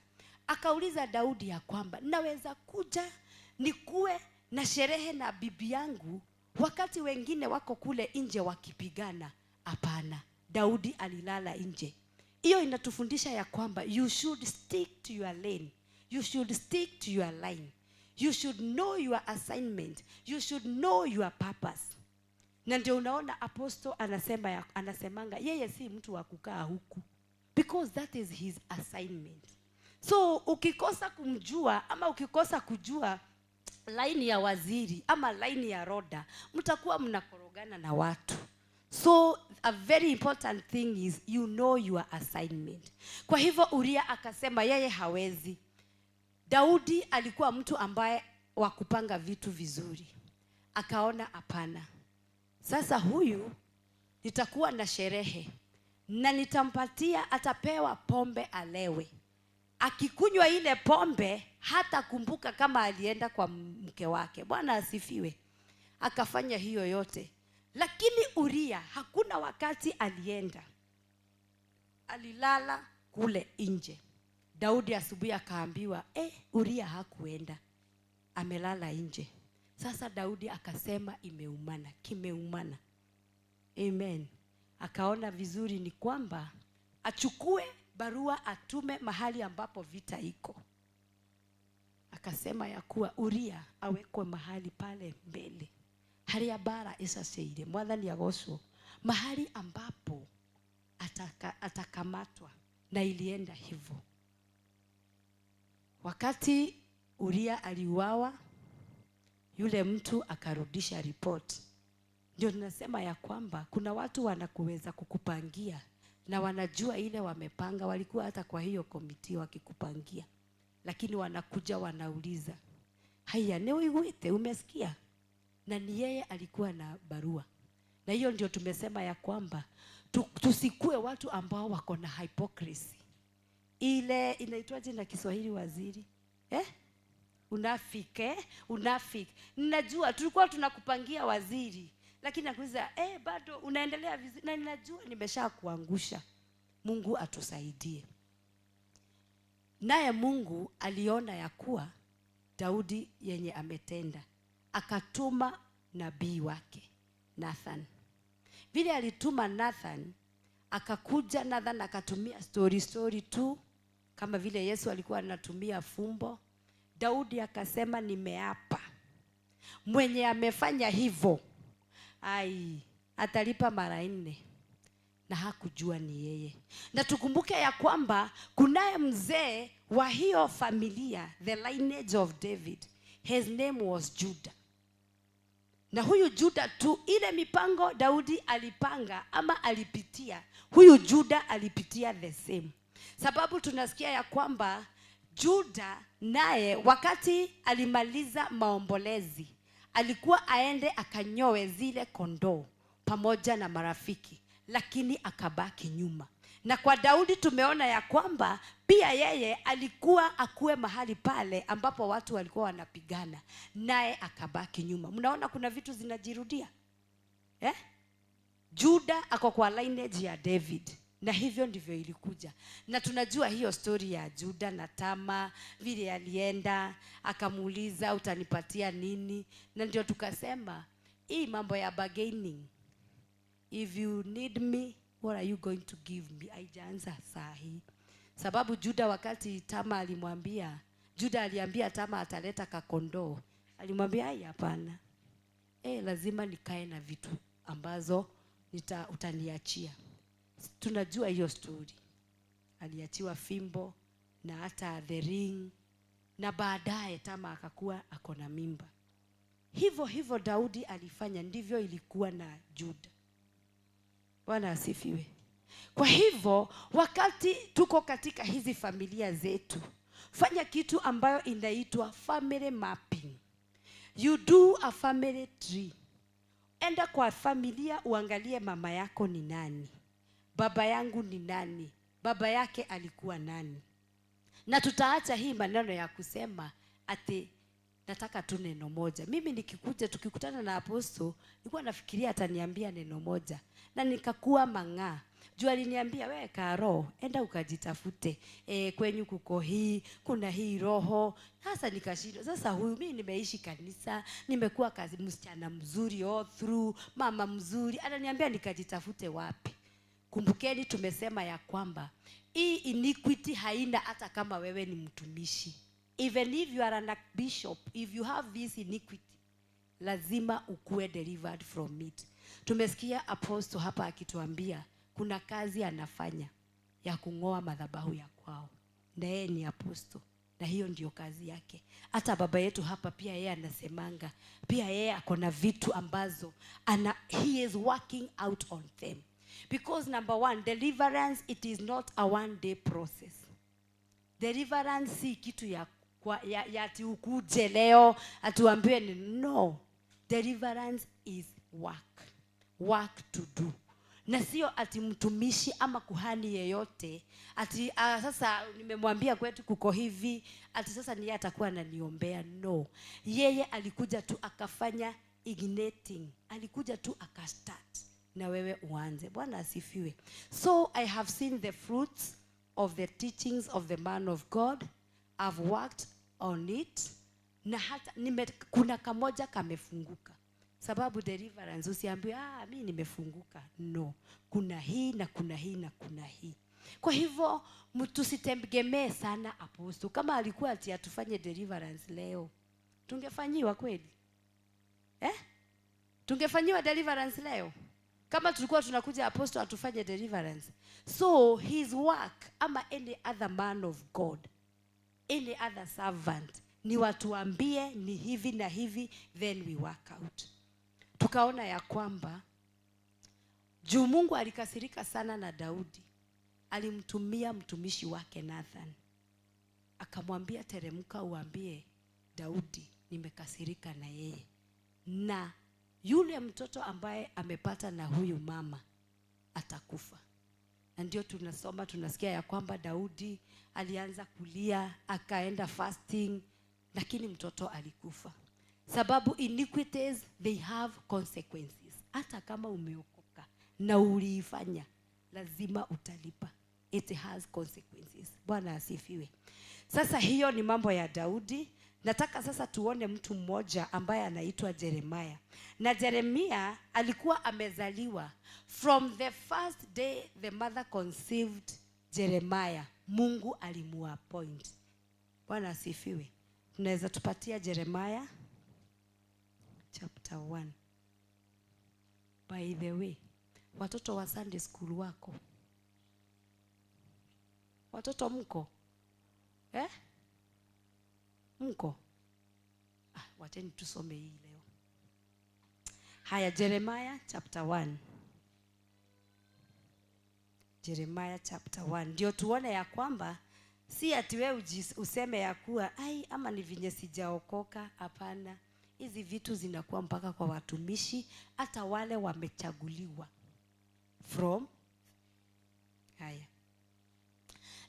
Akauliza Daudi ya kwamba naweza kuja nikuwe na sherehe na bibi yangu wakati wengine wako kule nje wakipigana? Hapana, Daudi alilala nje. Hiyo inatufundisha ya kwamba you should stick to your lane. You should stick to your line. You should know your assignment. You should know your purpose. Na ndio unaona apostle anasemanga yeye si mtu wa kukaa huku, because that is his assignment. So ukikosa kumjua ama ukikosa kujua line ya waziri ama line ya Roda, mtakuwa mnakorogana na watu. So a very important thing is you know your assignment. Kwa hivyo Uria akasema yeye hawezi. Daudi alikuwa mtu ambaye wa kupanga vitu vizuri. Akaona hapana. Sasa huyu nitakuwa na sherehe na nitampatia, atapewa pombe alewe. Akikunywa ile pombe hata kumbuka kama alienda kwa mke wake. Bwana asifiwe. Akafanya hiyo yote. Lakini Uria hakuna wakati alienda. Alilala kule nje. Daudi asubuhi akaambiwa, Uria hakuenda. Amelala nje. Sasa Daudi akasema imeumana, kimeumana. Amen. Akaona vizuri ni kwamba achukue barua atume mahali ambapo vita iko. Akasema ya kuwa Uria awekwe mahali pale mbele. Haria bara isaseire, mwathani agocwo. Mahali ambapo atakamatwa. Na ilienda hivyo. Wakati Uria aliuawa, yule mtu akarudisha report. Ndio tunasema ya kwamba kuna watu wanakuweza kukupangia na wanajua ile wamepanga, walikuwa hata kwa hiyo komiti wakikupangia. Lakini wanakuja wanauliza, Haya, nĩ ũiguĩte, umesikia? Na ni yeye alikuwa na barua. Na hiyo ndio tumesema ya kwamba tusikue watu ambao wako na hypocrisy. Ile inaitwaje na Kiswahili, waziri? Eh? Unafiki, eh? Unafiki. Ninajua tulikuwa tunakupangia, waziri, lakini nakuuliza, bado unaendelea vizuri na ninajua nimeshakuangusha. Mungu atusaidie. Naye Mungu aliona ya kuwa Daudi yenye ametenda, akatuma nabii wake Nathan. Vile alituma Nathan, akakuja Nathan akatumia story story tu, kama vile Yesu alikuwa anatumia fumbo. Daudi akasema, "Nimeapa, mwenye amefanya hivyo, ai, atalipa mara nne." Na hakujua ni yeye. Na tukumbuke ya kwamba kunaye mzee wa hiyo familia, the lineage of David. His name was Judah. Na huyu Juda tu, ile mipango Daudi alipanga ama alipitia, huyu Juda alipitia the same. Sababu tunasikia ya kwamba Juda naye wakati alimaliza maombolezi, alikuwa aende akanyoe zile kondoo pamoja na marafiki, lakini akabaki nyuma. Na kwa Daudi tumeona ya kwamba pia yeye alikuwa akuwe mahali pale ambapo watu walikuwa wanapigana, naye akabaki nyuma. Mnaona kuna vitu zinajirudia, eh? Juda ako kwa lineage ya David na hivyo ndivyo ilikuja, na tunajua hiyo story ya Juda na Tama, vile alienda akamuuliza, "Utanipatia nini?" Na ndio tukasema hii mambo ya bargaining, "If you need me, what are you going to give me?" haijaanza saa hii, sababu Juda wakati Tama alimwambia, Juda aliambia Tama ataleta kakondoo, alimwambia, "Ai, hapana, lazima nikae na vitu ambazo utaniachia." Tunajua hiyo story. Aliachiwa fimbo na hata the ring, na baadaye Tama akakuwa ako na mimba. Hivyo hivyo Daudi alifanya, ndivyo ilikuwa na Juda. Bwana asifiwe. Kwa hivyo wakati tuko katika hizi familia zetu, fanya kitu ambayo inaitwa family mapping. You do a family tree. Enda kwa familia uangalie mama yako ni nani, baba yangu ni nani, baba yake alikuwa nani. Na tutaacha hii maneno ya kusema ati nataka tu neno moja. Mimi nikikuja, tukikutana na apostle, nilikuwa nafikiria ataniambia neno moja na nikakuwa mang'aa. Juu aliniambia, "We Karo, enda ukajitafute. Kwenyu kuko hii, kuna hii roho." Sasa nikashindwa. Sasa huyu, mimi nimeishi kanisa, nimekuwa kazi msichana mzuri all through, mama mzuri, ananiambia nikajitafute wapi? Kumbukeni tumesema ya kwamba hii iniquity haina hata kama wewe ni mtumishi. Even if you are an bishop, if you have this iniquity, lazima ukuwe delivered from it. Tumesikia apostle hapa akituambia kuna kazi anafanya ya kung'oa madhabahu ya kwao, na yeye ni apostle na hiyo ndio kazi yake. Hata baba yetu hapa pia yeye anasemanga, pia yeye ako na vitu ambazo he is working out on them. Because number one, deliverance, it is not a one day process. Deliverance si kitu ya ati ukuje leo atuambiwe ni no. Deliverance is work, work to do, na sio ati mtumishi ama kuhani yeyote ati sasa nimemwambia kwetu kuko hivi, ati sasa ni yeye atakuwa ananiombea. No, yeye alikuja tu akafanya igniting, alikuja tu akastart na wewe uanze. Bwana asifiwe. So I have seen the fruits of the teachings of the man of God. I've worked on it na hata kuna kamoja kamefunguka, sababu deliverance usiambiwe, "Ah, mi nimefunguka." No, kuna hii na kuna hii na kuna hii. Kwa hivyo tusitegemee sana apostle. Kama alikuwa ati atufanye deliverance leo, tungefanyiwa kweli, eh? Tungefanyiwa deliverance leo kama tulikuwa tunakuja apostle atufanye deliverance? So his work ama any other man of God, any other servant, ni watuambie ni hivi na hivi, then we work out. Tukaona ya kwamba juu Mungu alikasirika sana na Daudi, alimtumia mtumishi wake Nathan, akamwambia, "Teremka uambie Daudi." Nimekasirika na yeye, na yule mtoto ambaye amepata na huyu mama atakufa. Na ndio tunasoma, tunasikia ya kwamba Daudi alianza kulia, akaenda fasting, lakini mtoto alikufa. Sababu iniquities, they have consequences. Hata kama umeokoka na uliifanya, lazima utalipa. It has consequences. Bwana asifiwe. Sasa hiyo ni mambo ya Daudi. Nataka sasa tuone mtu mmoja ambaye anaitwa Jeremiah. Na Jeremia alikuwa amezaliwa, from the first day the mother conceived Jeremiah, Mungu alimuappoint. Bwana asifiwe. Tunaweza tupatia Jeremiah chapter 1. By the way, watoto wa Sunday school wako? Watoto mko? Eh? Mko? Ah, wacheni tusome hii leo. Haya, Jeremiah chapter 1. Jeremiah chapter 1. Ndio tuone ya kwamba si ati wewe useme ya kuwa ai, ama ni vinye sijaokoka. Hapana. Hizi vitu zinakuwa mpaka kwa watumishi, hata wale wamechaguliwa. From haya.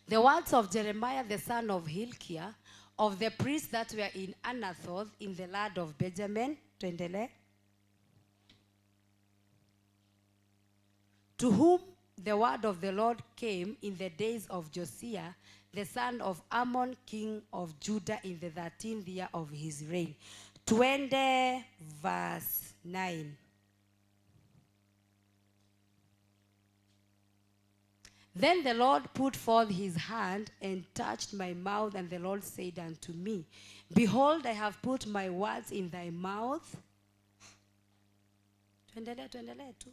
The words of Jeremiah the son of Hilkiah, of the priests that were in Anathoth in the land of Benjamin. Tuendelee. To whom the word of the Lord came in the days of Josiah, the son of Amon, king of Judah, in the 13th year of his reign. Twende verse 9. Then the Lord put forth his hand and touched my mouth, and the Lord said unto me, Behold, I have put my words in thy mouth. Tuendelee, tuendelee tu.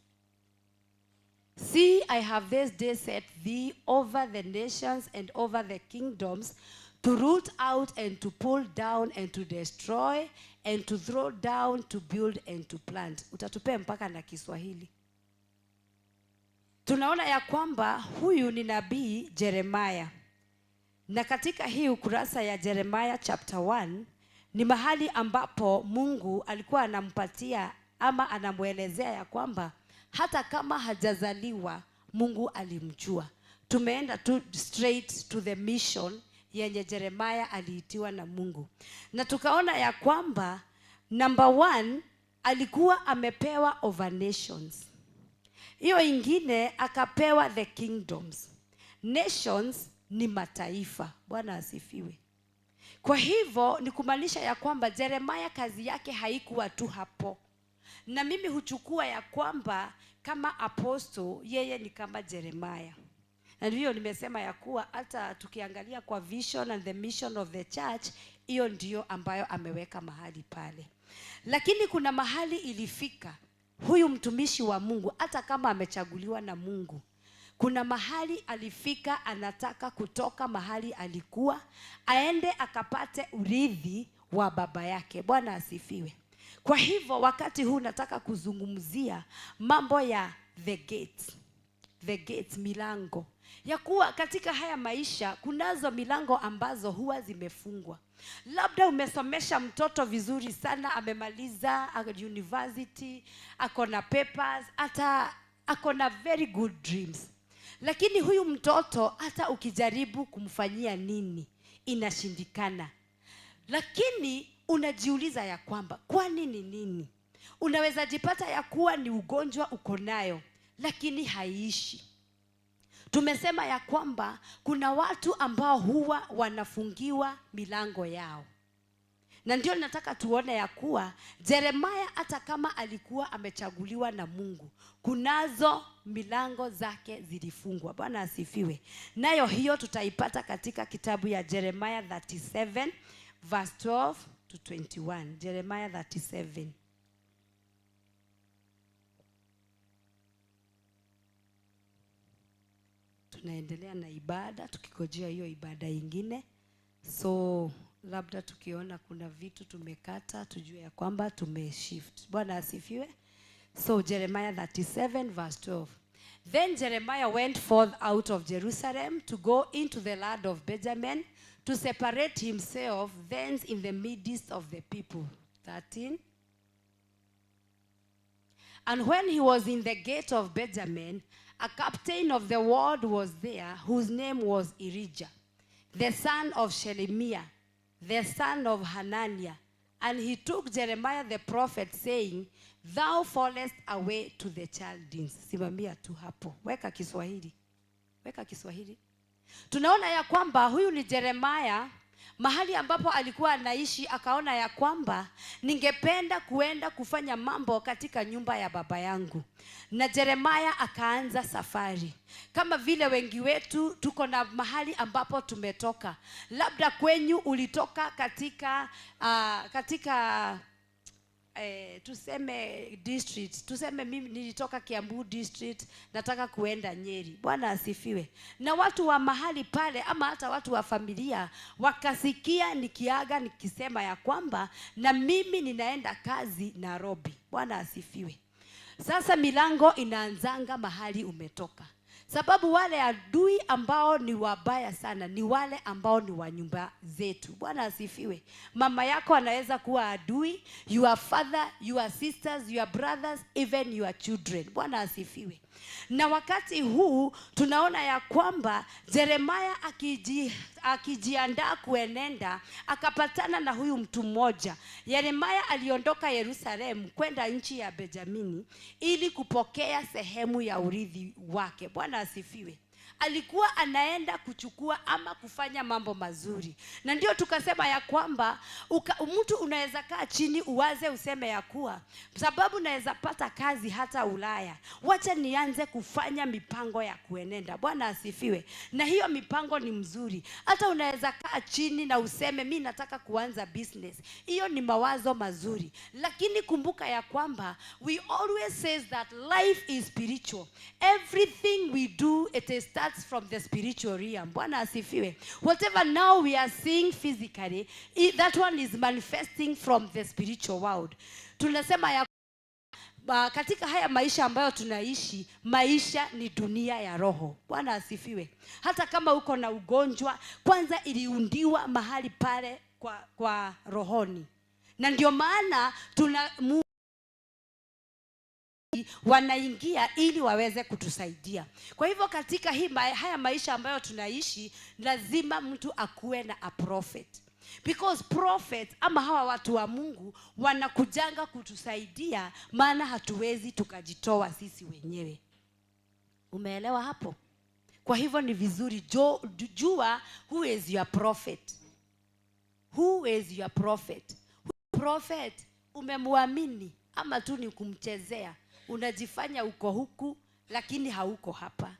See, I have this day set thee over the nations and over the kingdoms, to root out and to pull down and to destroy and to throw down, to build and to plant. Utatupea mpaka na Kiswahili. Tunaona ya kwamba huyu ni nabii Jeremiah. Na katika hii ukurasa ya Jeremiah chapter 1 ni mahali ambapo Mungu alikuwa anampatia ama anamuelezea ya kwamba hata kama hajazaliwa, Mungu alimjua. Tumeenda tu straight to the mission yenye Jeremiah aliitiwa na Mungu. Na tukaona ya kwamba number 1, alikuwa amepewa over nations. Hiyo ingine akapewa the kingdoms. Nations ni mataifa. Bwana asifiwe. Kwa hivyo ni kumaanisha ya kwamba Jeremiah kazi yake haikuwa tu hapo. Na mimi huchukua ya kwamba kama apostle yeye ni kama Jeremiah. Na ndivyo nimesema ya kuwa hata tukiangalia kwa vision and the mission of the church, hiyo ndiyo ambayo ameweka mahali pale. Lakini kuna mahali ilifika huyu mtumishi wa Mungu, hata kama amechaguliwa na Mungu, kuna mahali alifika anataka kutoka mahali alikuwa aende akapate urithi wa baba yake. Bwana asifiwe. Kwa hivyo wakati huu nataka kuzungumzia mambo ya the gates. The gates, milango. Ya kuwa katika haya maisha kunazo milango ambazo huwa zimefungwa. Labda umesomesha mtoto vizuri sana, amemaliza university, ako na papers, hata ako na very good dreams. Lakini huyu mtoto hata ukijaribu kumfanyia nini inashindikana. Lakini unajiuliza ya kwamba kwa nini nini? Unaweza jipata ya kuwa ni ugonjwa uko nayo lakini haiishi. Tumesema ya kwamba kuna watu ambao huwa wanafungiwa milango yao. Na ndio nataka tuone ya kuwa Jeremiah hata kama alikuwa amechaguliwa na Mungu, kunazo milango zake zilifungwa. Bwana asifiwe. Nayo hiyo tutaipata katika kitabu ya Jeremiah 37 verse 12 to 21. Jeremiah 37. Tunaendelea na ibada, tukikojea hiyo ibada ingine. So labda tukiona kuna vitu tumekata, tujue ya kwamba tumeshift. Bwana asifiwe. So Jeremiah 37 verse 12. Then Jeremiah went forth out of Jerusalem to go into the land of Benjamin, to separate himself thence in the midst of the people. 13. And when he was in the gate of Benjamin, a captain of the ward was there, whose name was Irijah, the son of Shelemiah, the son of Hananiah. And he took Jeremiah the prophet, saying, "Thou fallest away to the Chaldeans." Simamia tu hapo. Weka Kiswahili. Weka Kiswahili. Tunaona ya kwamba huyu ni Jeremiah, mahali ambapo alikuwa anaishi, akaona ya kwamba ningependa kuenda kufanya mambo katika nyumba ya baba yangu. Na Jeremiah akaanza safari. Kama vile wengi wetu tuko na mahali ambapo tumetoka. Labda kwenyu ulitoka katika tuseme district, tuseme mimi nilitoka Kiambu District, nataka kuenda Nyeri. Bwana asifiwe. Na watu wa mahali pale ama hata watu wa familia wakasikia nikiaga nikisema ya kwamba na mimi ninaenda kazi Nairobi. Bwana asifiwe. Sasa milango inaanzanga mahali umetoka, sababu wale adui ambao ni wabaya sana ni wale ambao ni wa nyumba zetu. Bwana asifiwe. Mama yako anaweza kuwa adui, your father, your sisters, your brothers, even your children. Bwana asifiwe. Na wakati huu tunaona ya kwamba Jeremiah akijiandaa kuenenda akapatana na huyu mtu mmoja. Yeremia aliondoka Yerusalemu kwenda nchi ya Benjamini ili kupokea sehemu ya urithi wake. Bwana asifiwe. Alikuwa anaenda kuchukua ama kufanya mambo mazuri, na ndio tukasema ya kwamba mtu unaweza kaa chini uwaze useme ya kuwa sababu naweza pata kazi hata Ulaya, wacha nianze kufanya mipango ya kuenenda. Bwana asifiwe. Na hiyo mipango ni mzuri. Hata unaweza kaa chini na useme, "Mi nataka kuanza business." Hiyo ni mawazo mazuri, lakini kumbuka ya kwamba we always says that life is spiritual. Everything we do, it is starts from the spiritual realm. Bwana asifiwe. Whatever now we are seeing physically, that one is manifesting from the spiritual world. Tunasema ya katika haya maisha ambayo tunaishi, maisha ni dunia ya roho. Bwana asifiwe. Hata kama uko na ugonjwa, kwanza iliundiwa mahali pale kwa rohoni, na ndio maana tuna wanaingia ili waweze kutusaidia. Kwa hivyo katika haya maisha ambayo tunaishi, lazima mtu akuwe na a prophet. Because prophet ama hawa watu wa Mungu wanakujanga kutusaidia, maana hatuwezi tukajitoa sisi wenyewe. Umeelewa hapo? Kwa hivyo ni vizuri jua who is your prophet. Who is your prophet? Prophet umemwamini ama tu ni kumchezea? Unajifanya uko huku lakini hauko hapa.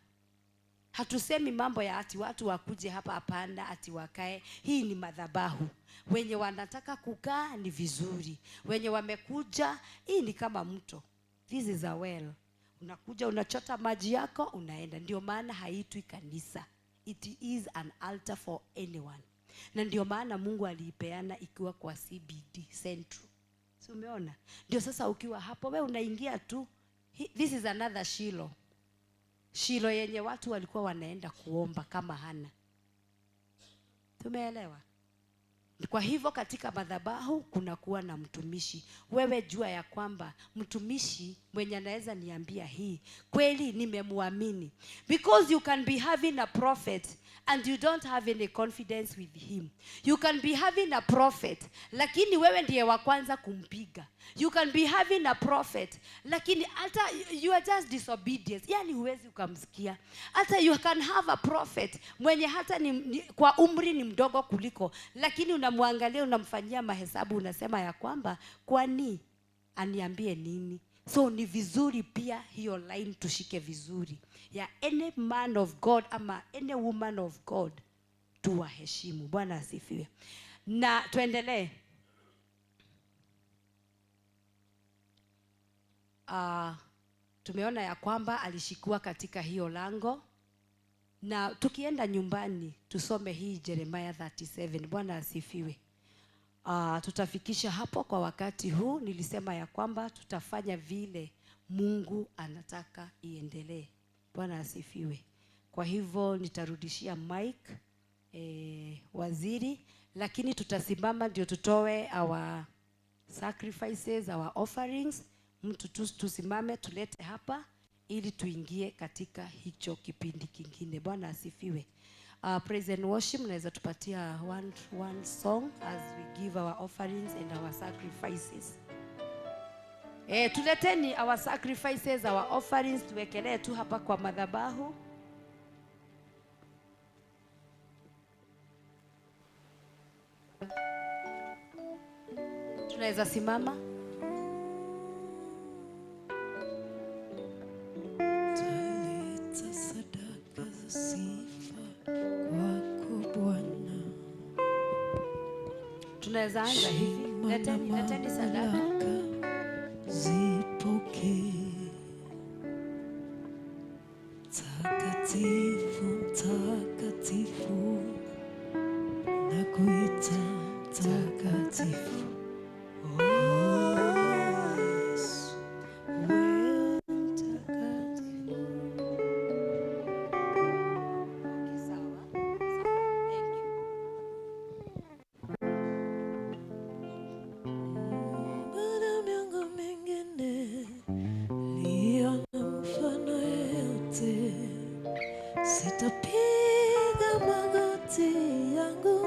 Hatusemi mambo ya ati watu wakuje hapa, hapana, ati wakae. Hii ni madhabahu. Wenye wanataka kukaa ni vizuri, wenye wamekuja, hii ni kama mto. This is a well. Unakuja unachota maji yako unaenda. Ndio maana haitwi kanisa. It is an altar for anyone. Na ndio maana Mungu aliipeana ikiwa kwa CBD Central. Si umeona? Ndio sasa ukiwa hapo we unaingia tu. This is another Shiloh. Shilo yenye watu walikuwa wanaenda kuomba kama Hana. Tumeelewa? Kwa hivyo katika madhabahu kunakuwa na mtumishi. Wewe jua ya kwamba mtumishi mwenye anaweza niambia hii kweli nimemwamini. Because you can be having a prophet and you don't have any confidence with him. You can be having a prophet lakini wewe ndiye wa kwanza kumpiga. You can be having a prophet lakini hata you are just disobedient. Yani huwezi ukamsikia. Hata you can have a prophet mwenye hata kwa umri ni mdogo kuliko, lakini unamwangalia, unamfanyia mahesabu, unasema ya kwamba kwani aniambie nini? So ni vizuri pia hiyo line tushike vizuri ya any man of God ama any woman of God, tuwaheshimu. Bwana asifiwe. Na tuendelee. Tumeona ya kwamba alishikiwa katika hiyo lango, na tukienda nyumbani tusome hii Jeremiah 37. Bwana asifiwe. Tutafikisha hapo kwa wakati huu. Nilisema ya kwamba tutafanya vile Mungu anataka iendelee. Bwana asifiwe. Kwa hivyo nitarudishia mic. waziri, lakini tutasimama ndio tutoe our sacrifices, our offerings. Mtu tu tusimame tulete hapa ili tuingie katika hicho kipindi kingine. Bwana asifiwe. Praise and worship, mnaweza tupatia one song as we give our offerings and our sacrifices. Tuleteni our sacrifices, our offerings, tuwekelee tu hapa kwa madhabahu. Tunaweza simama. Taleta sadaka za sifa kwako Bwana. Tunaweza anza hivi. Heshima na Leteni sadaka. mamlaka zipokee. Takatifu, mtakatifu, nakuita mtakatifu. Oh, Yesu, wewe mtakatifu. Okay, sawa. Sawa. Thank you. Bwana, miungu mingine iliyo na mfano yeyote, sitapiga magoti yangu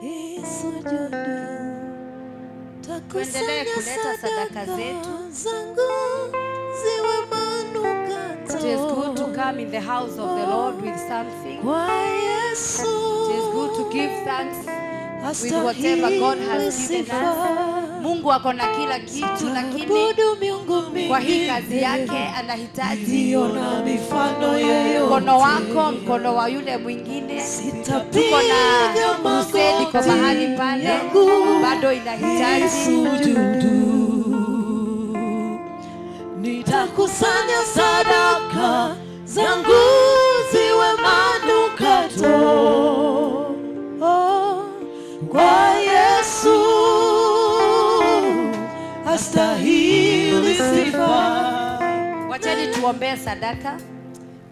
isujudu. Tuendelee Takusanya kuleta sadaka zetu. zangu ziwe manukato It is good to come in the house of the Lord with something. kwa Yesu. It is good to give thanks with whatever God has given us. Mungu ako na kila kitu, lakini Abudu miungu kwa hii kazi mingine yake anahitaji iliyo na mifano yeyote. mkono wako, mkono wa yule mwingine. Tuko Sitapiga na crusade iko mahali magoti pale, yangu bado inahitaji nisujudu. Nitakusanya sadaka zangu ziwe manukato, oh, kwa Yesu astahili sifa. Wacheni tuombee sadaka.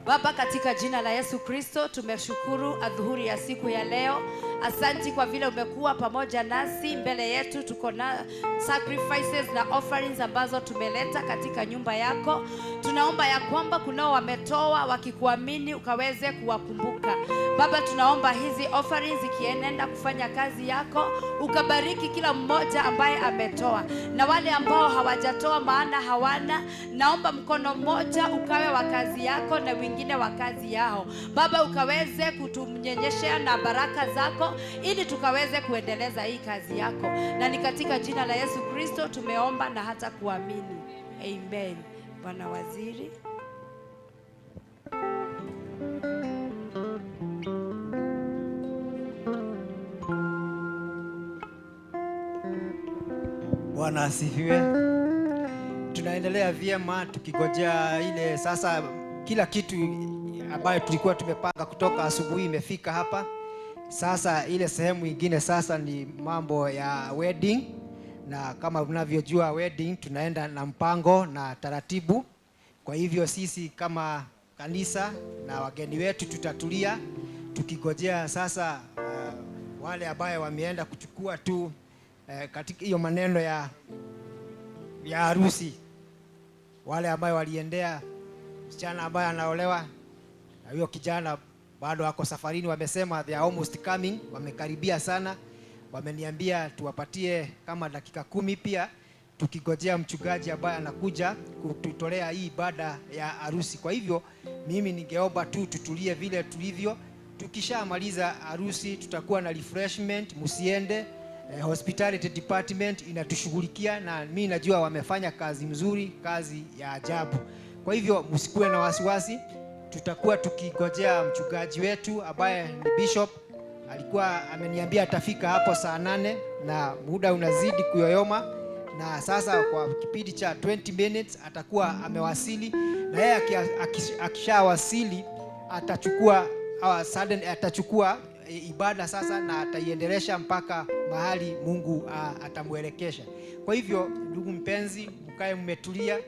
Baba, katika jina la Yesu Kristo, tumeshukuru adhuhuri ya siku ya leo. Asanti kwa vile umekuwa pamoja nasi. Mbele yetu tuko na sacrifices na offerings ambazo tumeleta katika nyumba yako. Tunaomba ya kwamba kunao wametoa wakikuamini, ukaweze kuwakumbuka. Baba, tunaomba hizi offerings ikienenda kufanya kazi yako, ukabariki kila mmoja ambaye ametoa na wale ambao hawajatoa maana hawana. Naomba mkono mmoja ukawe wa kazi yako na wengine wa kazi yao. Baba, ukaweze kutunyenyeshea na baraka zako ili tukaweze kuendeleza hii kazi yako, na ni katika jina la Yesu Kristo tumeomba na hata kuamini, amen. Bwana Waziri. Bwana asifiwe. Tunaendelea vyema tukigojea ile sasa, kila kitu ambayo tulikuwa tumepanga kutoka asubuhi imefika hapa. Sasa ile sehemu ingine sasa ni mambo ya wedding, na kama mnavyojua wedding tunaenda na mpango na taratibu. Kwa hivyo sisi kama kanisa na wageni wetu tutatulia tukigojea sasa wale ambayo wameenda kuchukua tu katika hiyo maneno ya harusi, wale ambayo waliendea msichana ambaye anaolewa na huyo kijana bado wako safarini, wamesema they are almost coming, wamekaribia sana. Wameniambia tuwapatie kama dakika 10 pia, tukigojea mchungaji ambaye anakuja kututolea hii ibada ya harusi. Kwa hivyo mimi ningeomba tu tutulie vile tulivyo. Tukishamaliza harusi tutakuwa na refreshment, msiende. Hospitality department inatushughulikia na mi najua wamefanya kazi mzuri, kazi ya ajabu. Kwa hivyo msikuwe na wasiwasi, tutakuwa tukigojea mchungaji wetu ambaye ni bishop. Alikuwa ameniambia atafika hapo saa 8 na muda unazidi kuyoyoma, na sasa kwa kipindi cha 20 minutes atakuwa amewasili, na yeye akishawasili atachukua sudden, atachukua ibada sasa na ataiendelesha mpaka mahali Mungu atamwelekesha. Kwa hivyo ndugu mpenzi, mkae mmetulia,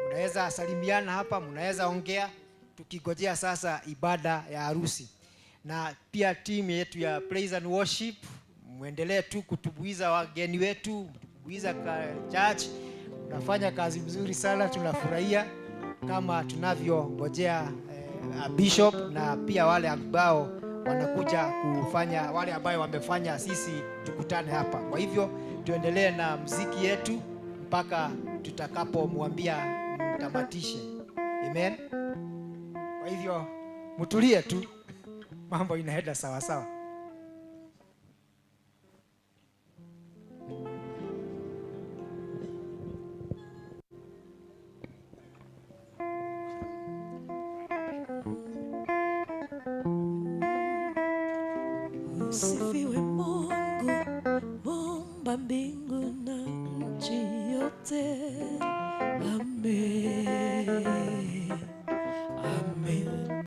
mnaweza salimiana hapa, mnaweza ongea, tukigojea sasa ibada ya harusi. Na pia timu yetu ya Praise and Worship, muendelee tu kutubuiza wageni wetu, kutubuiza church. Unafanya kazi mzuri sana, tunafurahia kama tunavyongojea bishop na pia wale ambao wanakuja kufanya, wale ambao wamefanya sisi tukutane hapa. Kwa hivyo tuendelee na mziki yetu mpaka tutakapomwambia mtamatishe. Amen. Kwa hivyo mtulie tu, mambo inaenda sawa sawa. Usifiwe Mungu, muumba mbingu na nchi yote.